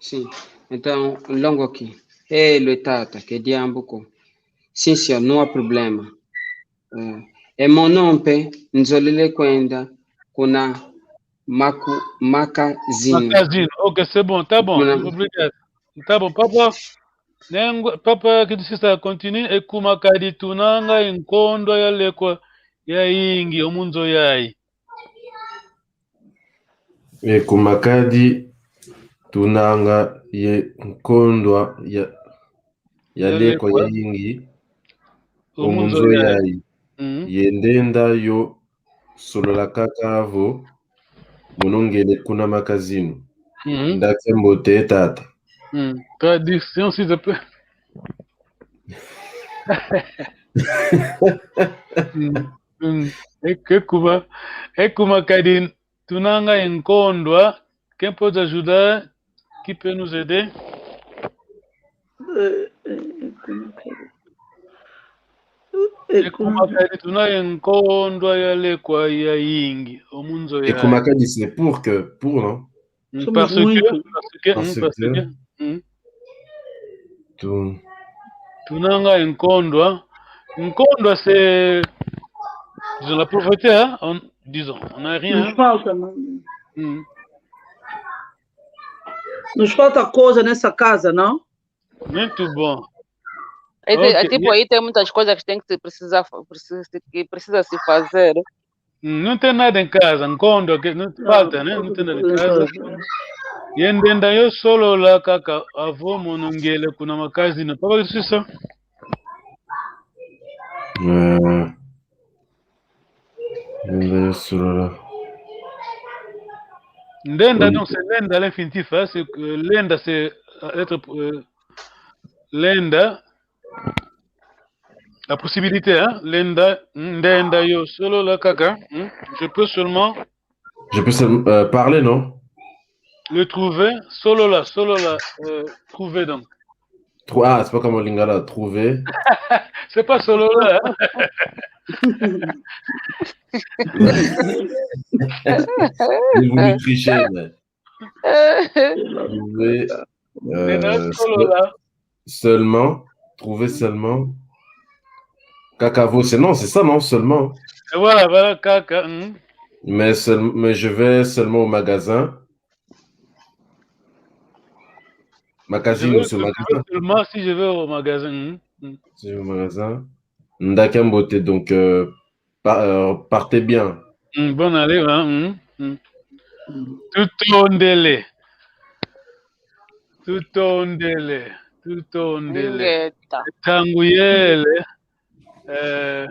Sim. Então, nlongo ki. Elo, Tata, ke diambu ko? Sim, senhor, não há problema. Eh, e mono mpe, nzolele kwenda kuna maku-, makazini. Makazini. Ok, c'est bon, tá bom. Kuna, obrigado. Tá bom, papa. Nengwa, papa, que desista, continue. E kuma kadi tunanga ye nkondwa ya lekwa yayingi o mu nzo yayi. E kuma kadi tunanga ye nkondwa ya, ya lekwa yayingi o mu nzo yayi. Mm. Ye ndenda yo solola kaka vo mono ngele kuna makazini. Mm. Ndakembo te tata. Mm. Traduction, s'il te plaît. Mm. Mm. E, e kuma, e kuma kadi tunanga ye nkondwa, quem pode ajudar, qui peut nous aider? E kuma kadi tuna ye nkondwa ya lekwa yayingi o mu nzo yayi. E kuma kadi, c'est pour que, pour, non? Mm, parce que, parce que, mm, parce que, mm. Tunanga ye nkondwa. Nkondwa, c'est, disons, la pauvreté, hein, on, disons, on n'a rien, hein. Nos falta coisa nessa casa, não? Muito bom. Ati, ati, pode ter muitas coisas que tem que se precisar, precisa, que precisa se fazer. Hum, não tem nada em casa, nkondwa, que não falta, né? Não tem nada em casa. Ye ndenda yo solola kaka avo mono ngele kuna makazini. Papa Sisa. Eh, ndenda yo solola. Ndenda, donc, c'est lenda, l'infinitif, hein, c'est, euh, lenda, c'est, euh, être, euh, lenda. La possibilité, hein, lenda, ndenda yo solola kaka, hmm? Je peux seulement. Je peux seulement, euh, parler, non? Le trouver, solola, solola, euh, trouver donc. Trou-, ah, c'est pas comme au Lingala, trouver. C'est pas solola, hein? J'ai voulu tricher, mais. Trouver, euh, seulement, trouver seulement. Kaka vo, c'est, non, c'est ça, non, seulement. Et voilà, voilà, kaka, hmm. Mais seul-, mais je vais seulement au magasin. Makazini, c'est magasin. Seulement si je vais au magasin, hmm, hmm. Si je vais au magasin. Ndakembo te, donc, euh, Pa-, euh, partez bien. Mm, bonne année, hein, mm, mm. Tutondele. Tutondele. Tutondele. Ingeta. Ntangu yele. Euh,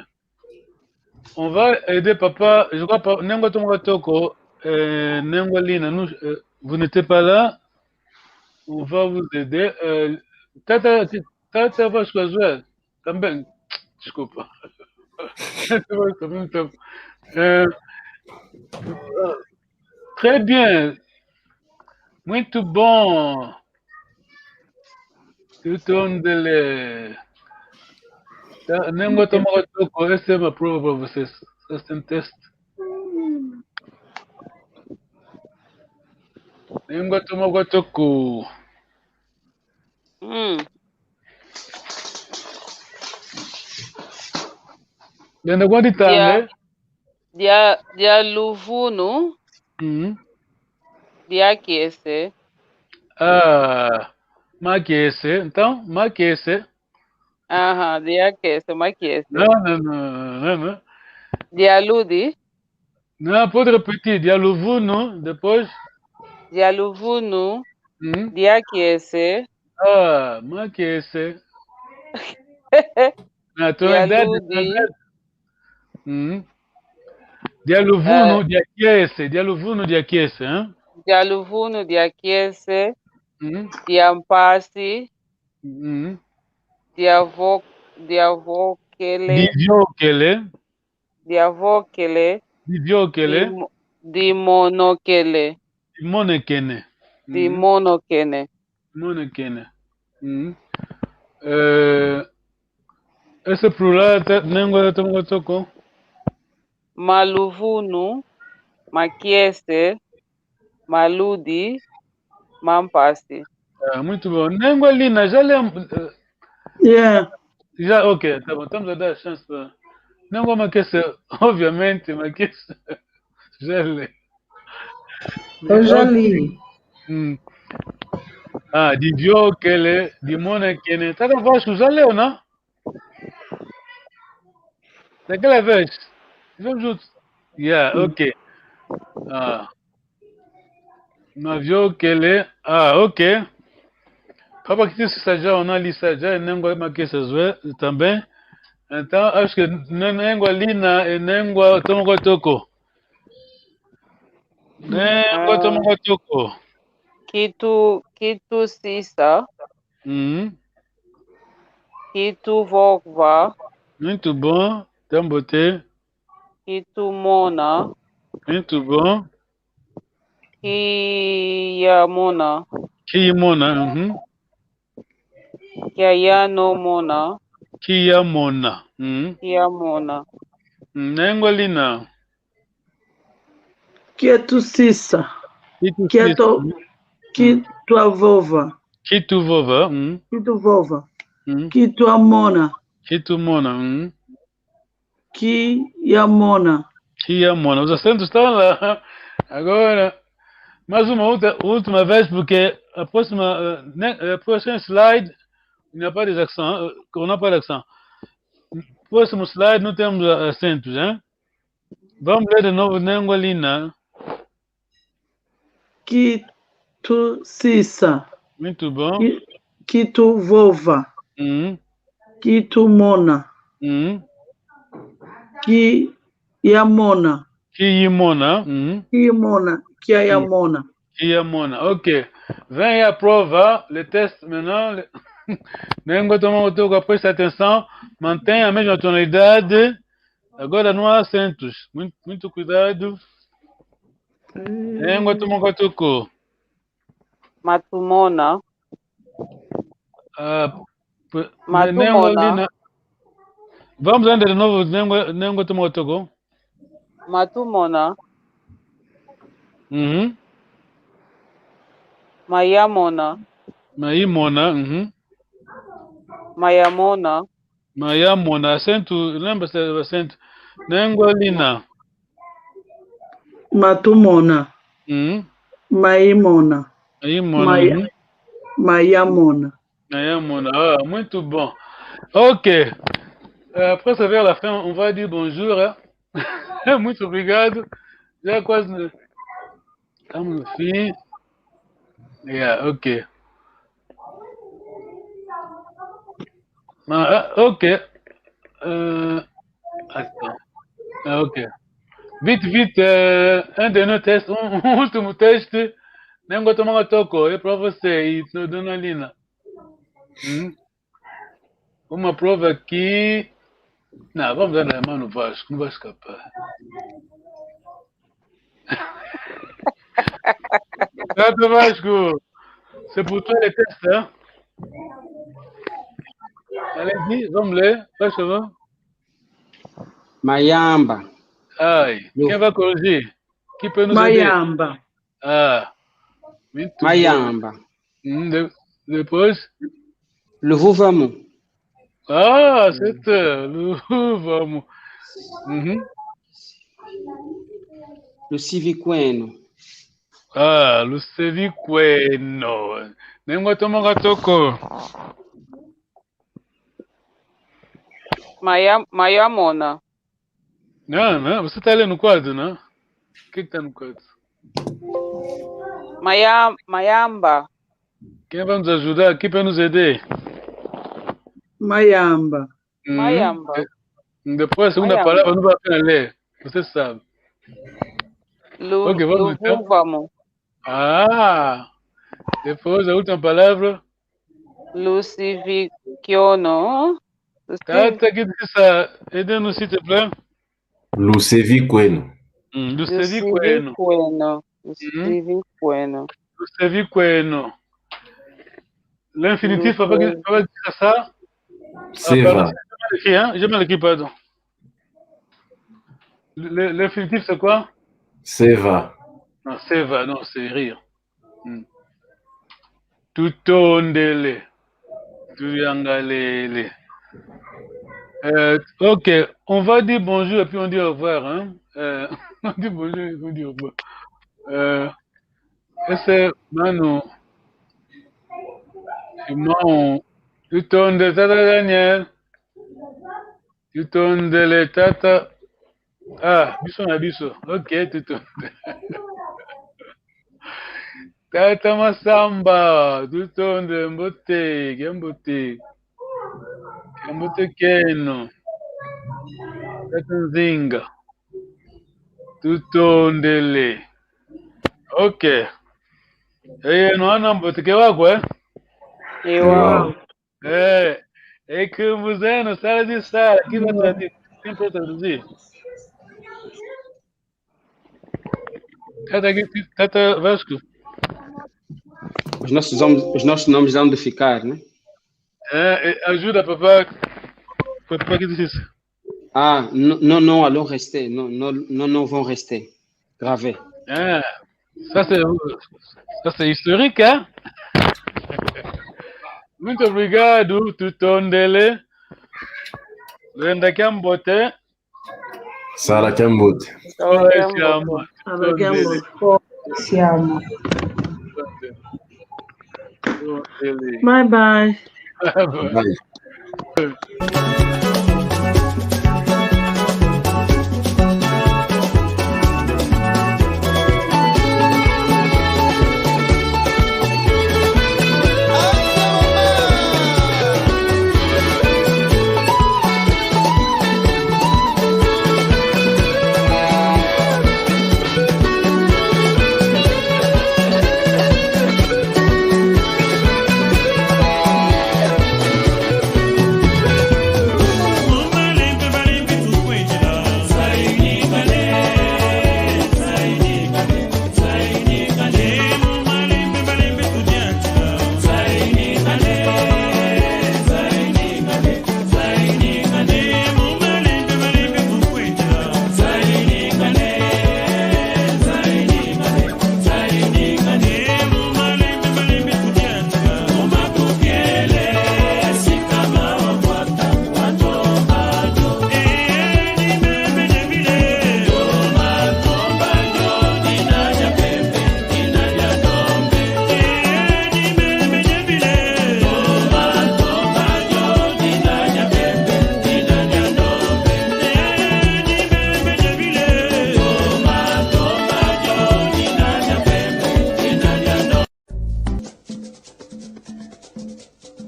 on va aider papa. Je crois pas. Nengwa Tomo Katoko, euh, Nengwa Lina, nous, euh, vous n'êtes pas là. On va vous aider. Euh, tata, tata va choisir. Também, desculpa. Euh, très bien. Muito bom. Tutondele. Tá, Nengwa Tomo Katoko, essa é uma prova pra vocês. Esse é um teste. Nengwa Tomo Katoko. Mm. Lenda kwandi tanga. Dia, dia, dia luvunu. Mm. Dia kiese. Ah, makiese. Então, makiese. Aham, dia kiese, makiese. Não, não, não, não, não. Dia ludi. Não, pode repetir. Dia luvunu, depois? Dia luvunu, hum? Dia kiese. Ah, makiese. Na tua idade, dia ludi. Hum. Dia luvunu, eh, dia kiese. Dia luvunu, dia kiese, hein? Dia luvunu, dia kiese. Hum. Dia mpasi. Hum. Dia vo-, dia vokele. Diviokele. Diavokele. Diviokele. Dimo-, dimonokele. Dimonekene. Mm. Dimonokene. Dimonekene. Mm. Eh, ese plural ta, Nengwa Tomo Katoko. Maluvunu, makiese, maludi, mampasi. Ah, muito bom. Nengwa Lina, já lhe, eh, yeah. Já, ok, tá bom. Estamos a dar a chance pra Nengwa Makese, obviamente, Makese. Já lhe. Eu já li. Hum. Ah, diviokele, dimonekene. Tata Vasco, zale'o, não? Daquela vez. Vamos juntos. Yeah, ok. Ah. Maviokele. Ah, ok. Papa Kitisi Saja, on a lu Saja, e nengwa makesa zwe também. Então, acho que ne-, nengwa lina, e nengwa tomoko toko. Nengwa tomoko toko. Kitu, kitu sisa. Uhum. Kitu vova. Muito bom. Tambote. Kitu mona. Muito bom. Kia mona. Kia mona, uhum. Kia yano mona. Kia mona. Uhum. Kia mona. Mm, nengwa lina. Kitu sisa. Kitu sisa. Kitu, kitu vova. Kitu vova, uhum. Kitu vova. Uhum. Kitu mona. Kitu mona, uhum. Kia mona. Kia mona. Os acentos estão lá. Agora, mais uma outra, última vez, porque a próxima, eh, né, a próxima slide, il n'y a pas des accents, eh, on n'a pas d'accent. Próximo slide, não temos a-, acentos, hein? Vamos ler de novo, nengwa lina. Kitu sisa. Muito bom. Ki-, kitu vova. Uhum. Kitu mona. Uhum. Kia mona. Kia mona. Uhum. Kia mona. Kia mona. Kia mona. Ok. Vem a prova, le test maintenant. Le... Nengwa tomoko toko, preste atenção. Mantenha a mesma tonalidade. Agora não há acentos. Muito, muito cuidado. Nengwa tomoko toko. Matumona. Ah, p-, matumona. Nengwa lina. Vamos anda de novo, nengwa, nengwa tomoko toko. Matumona. Uhum. Mayamona. Mayimona, uhum. Mayamona. Mayamona, acento, lembra-se do acento. Nengwa lina. Matumona. Uhum. Mayimona. Mayimona, uhum. Mayamona. Mayamona. Ah, muito bom. Ok. Euh, après, c'est vers la fin, on va dire bonjour, hein. Muito obrigado. Já quase no, estamos no fim. Yeah, ok. Ah, ah, ok. Euh, attends. Ah, ok. Vite, vite, euh, un de nos tests, um, um último teste. Nengwa tomoko toko, é pra você, e no dona Lina. Hum? Uma prova aqui. Não, vamos dar na mão no Vasco, não vai escapar. Tata Vasco, c'est pour toi le test, hein? Allez-y, vamos ler, faz favor. Mayamba. Aïe, quem va corriger? Qui peut nous aider? Mayamba. Ah, muito bom. Mayamba. Hum, de-, depois? Luvuvamu. Ah, c'est, euh, Luvuvamu. Uhum. Lusivikweno. Ah, Lusevikweno. Nengwa tomoko toko. Maya-, Mayamona. Não, não, você tá ali no quadro, não? O que que tá no quadro? Maya-, Mayamba. Quem vai nos ajudar? Quem vai nos aider? Mayamba. Hum, Mayamba. De-, depois a segunda palavra não vale a pena ler. Você sabe. Lu-, ok, vamos então. Luvuvamu. Ah! Depois a última palavra. Lusivikiono. Tata, que diz essa? Aide-nous, s'il te plaît. Lusevikweno. Hum, Lusevikweno. Lusevikweno. Hum? Lusevikweno. Lusevikweno. L'infinitif, papa, papa, que diz essa? Seva. Ah, pardon, j'ai mal écrit, hein? J'ai mal écrit, pardon. Le, le, l'infinitif, c'est quoi? Seva. Non, seva, non, c'est rire. Hmm. Tutondele. Tuyangalele. Euh, ok, on va dire bonjour et puis on dit au revoir, hein. Euh, on dit bonjour et on dit au revoir. Euh, ese mano. Irmão, tutondele tata Daniel. Tutondele tata. Ah, biso na biso. Ok, tutondele. Tata Masamba, tutondele, mbote, kiambote. Kiambote kieno. Tata Nzinga. Tutondele. Ok. Eye, nwana mbote ke wako, eh? Ewa. Eh, e nkumbu zeno, sala zi sala, qui va traduire? Qui peut traduire? Tata, tata Vasco. Os nossos nomes, os nossos nomes hão de ficar, né? É, é, ajuda, papá. Papá, que disse isso? Ah, non, non, non, allons rester. Non, non, non, non, vont rester. Gravés. Ah, ça c'est, ça c'est historique, hein? Muito obrigado, tutondele. Lwenda kiambote. Sala kiambote. Sala kiambote. Sala kiambote. Siamo. Bye bye. Bye.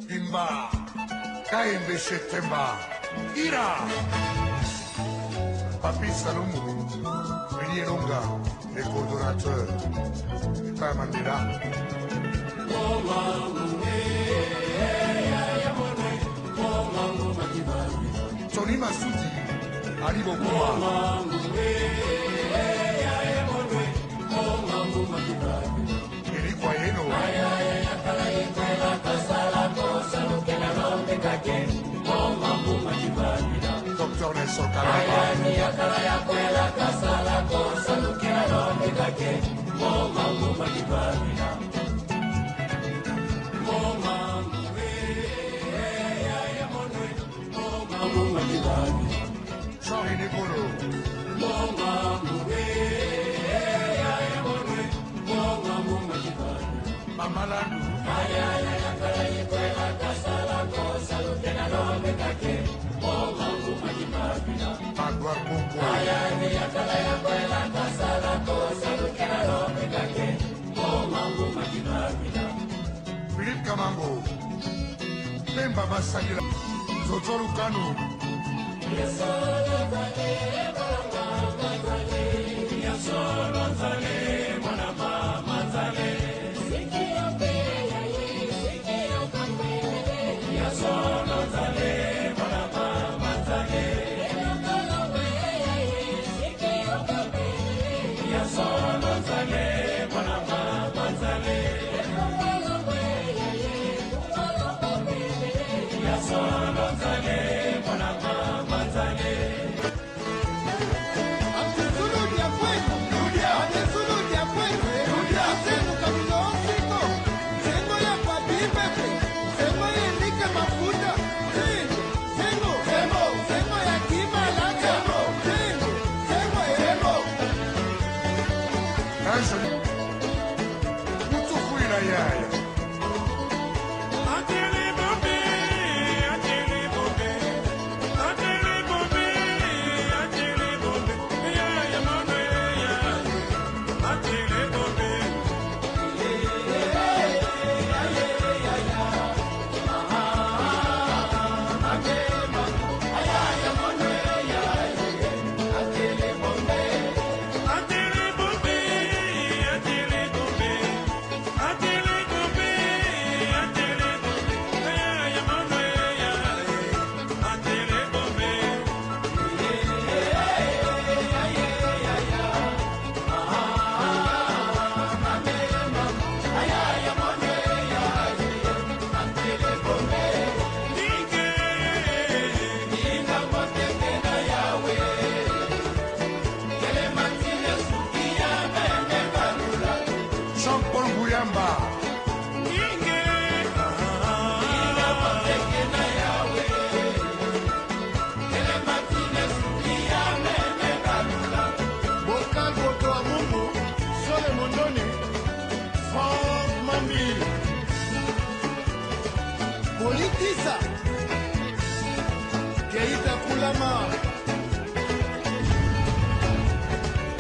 Bimba, Kaembe Shetemba, Ira. Papi Salumu, Willy Elonga, le coordonnateur, Papa Mandela. Tony Masuti, Ali Bokuma. Elikwa yeno. Docteur Nelson Kalamba. Jean René Kolo. Mama Landu. Magloire Kokwa. Philippe Kamango. Pemba Masakila. Zozo Lukanu.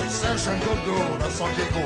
Serge Nkondo na San Diego.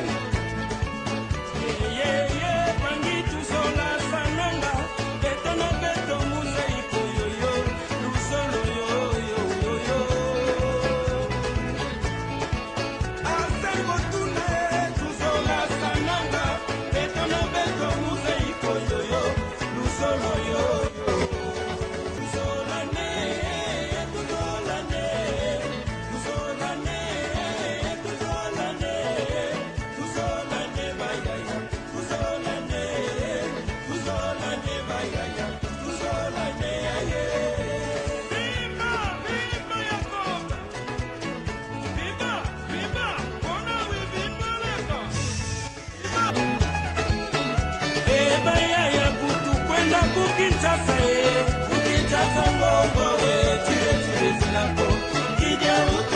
E bayaya, kutu kwenda ku Kinshasa, e, ku Kinshasa ngongo, e, tire tire zilako, kidia utu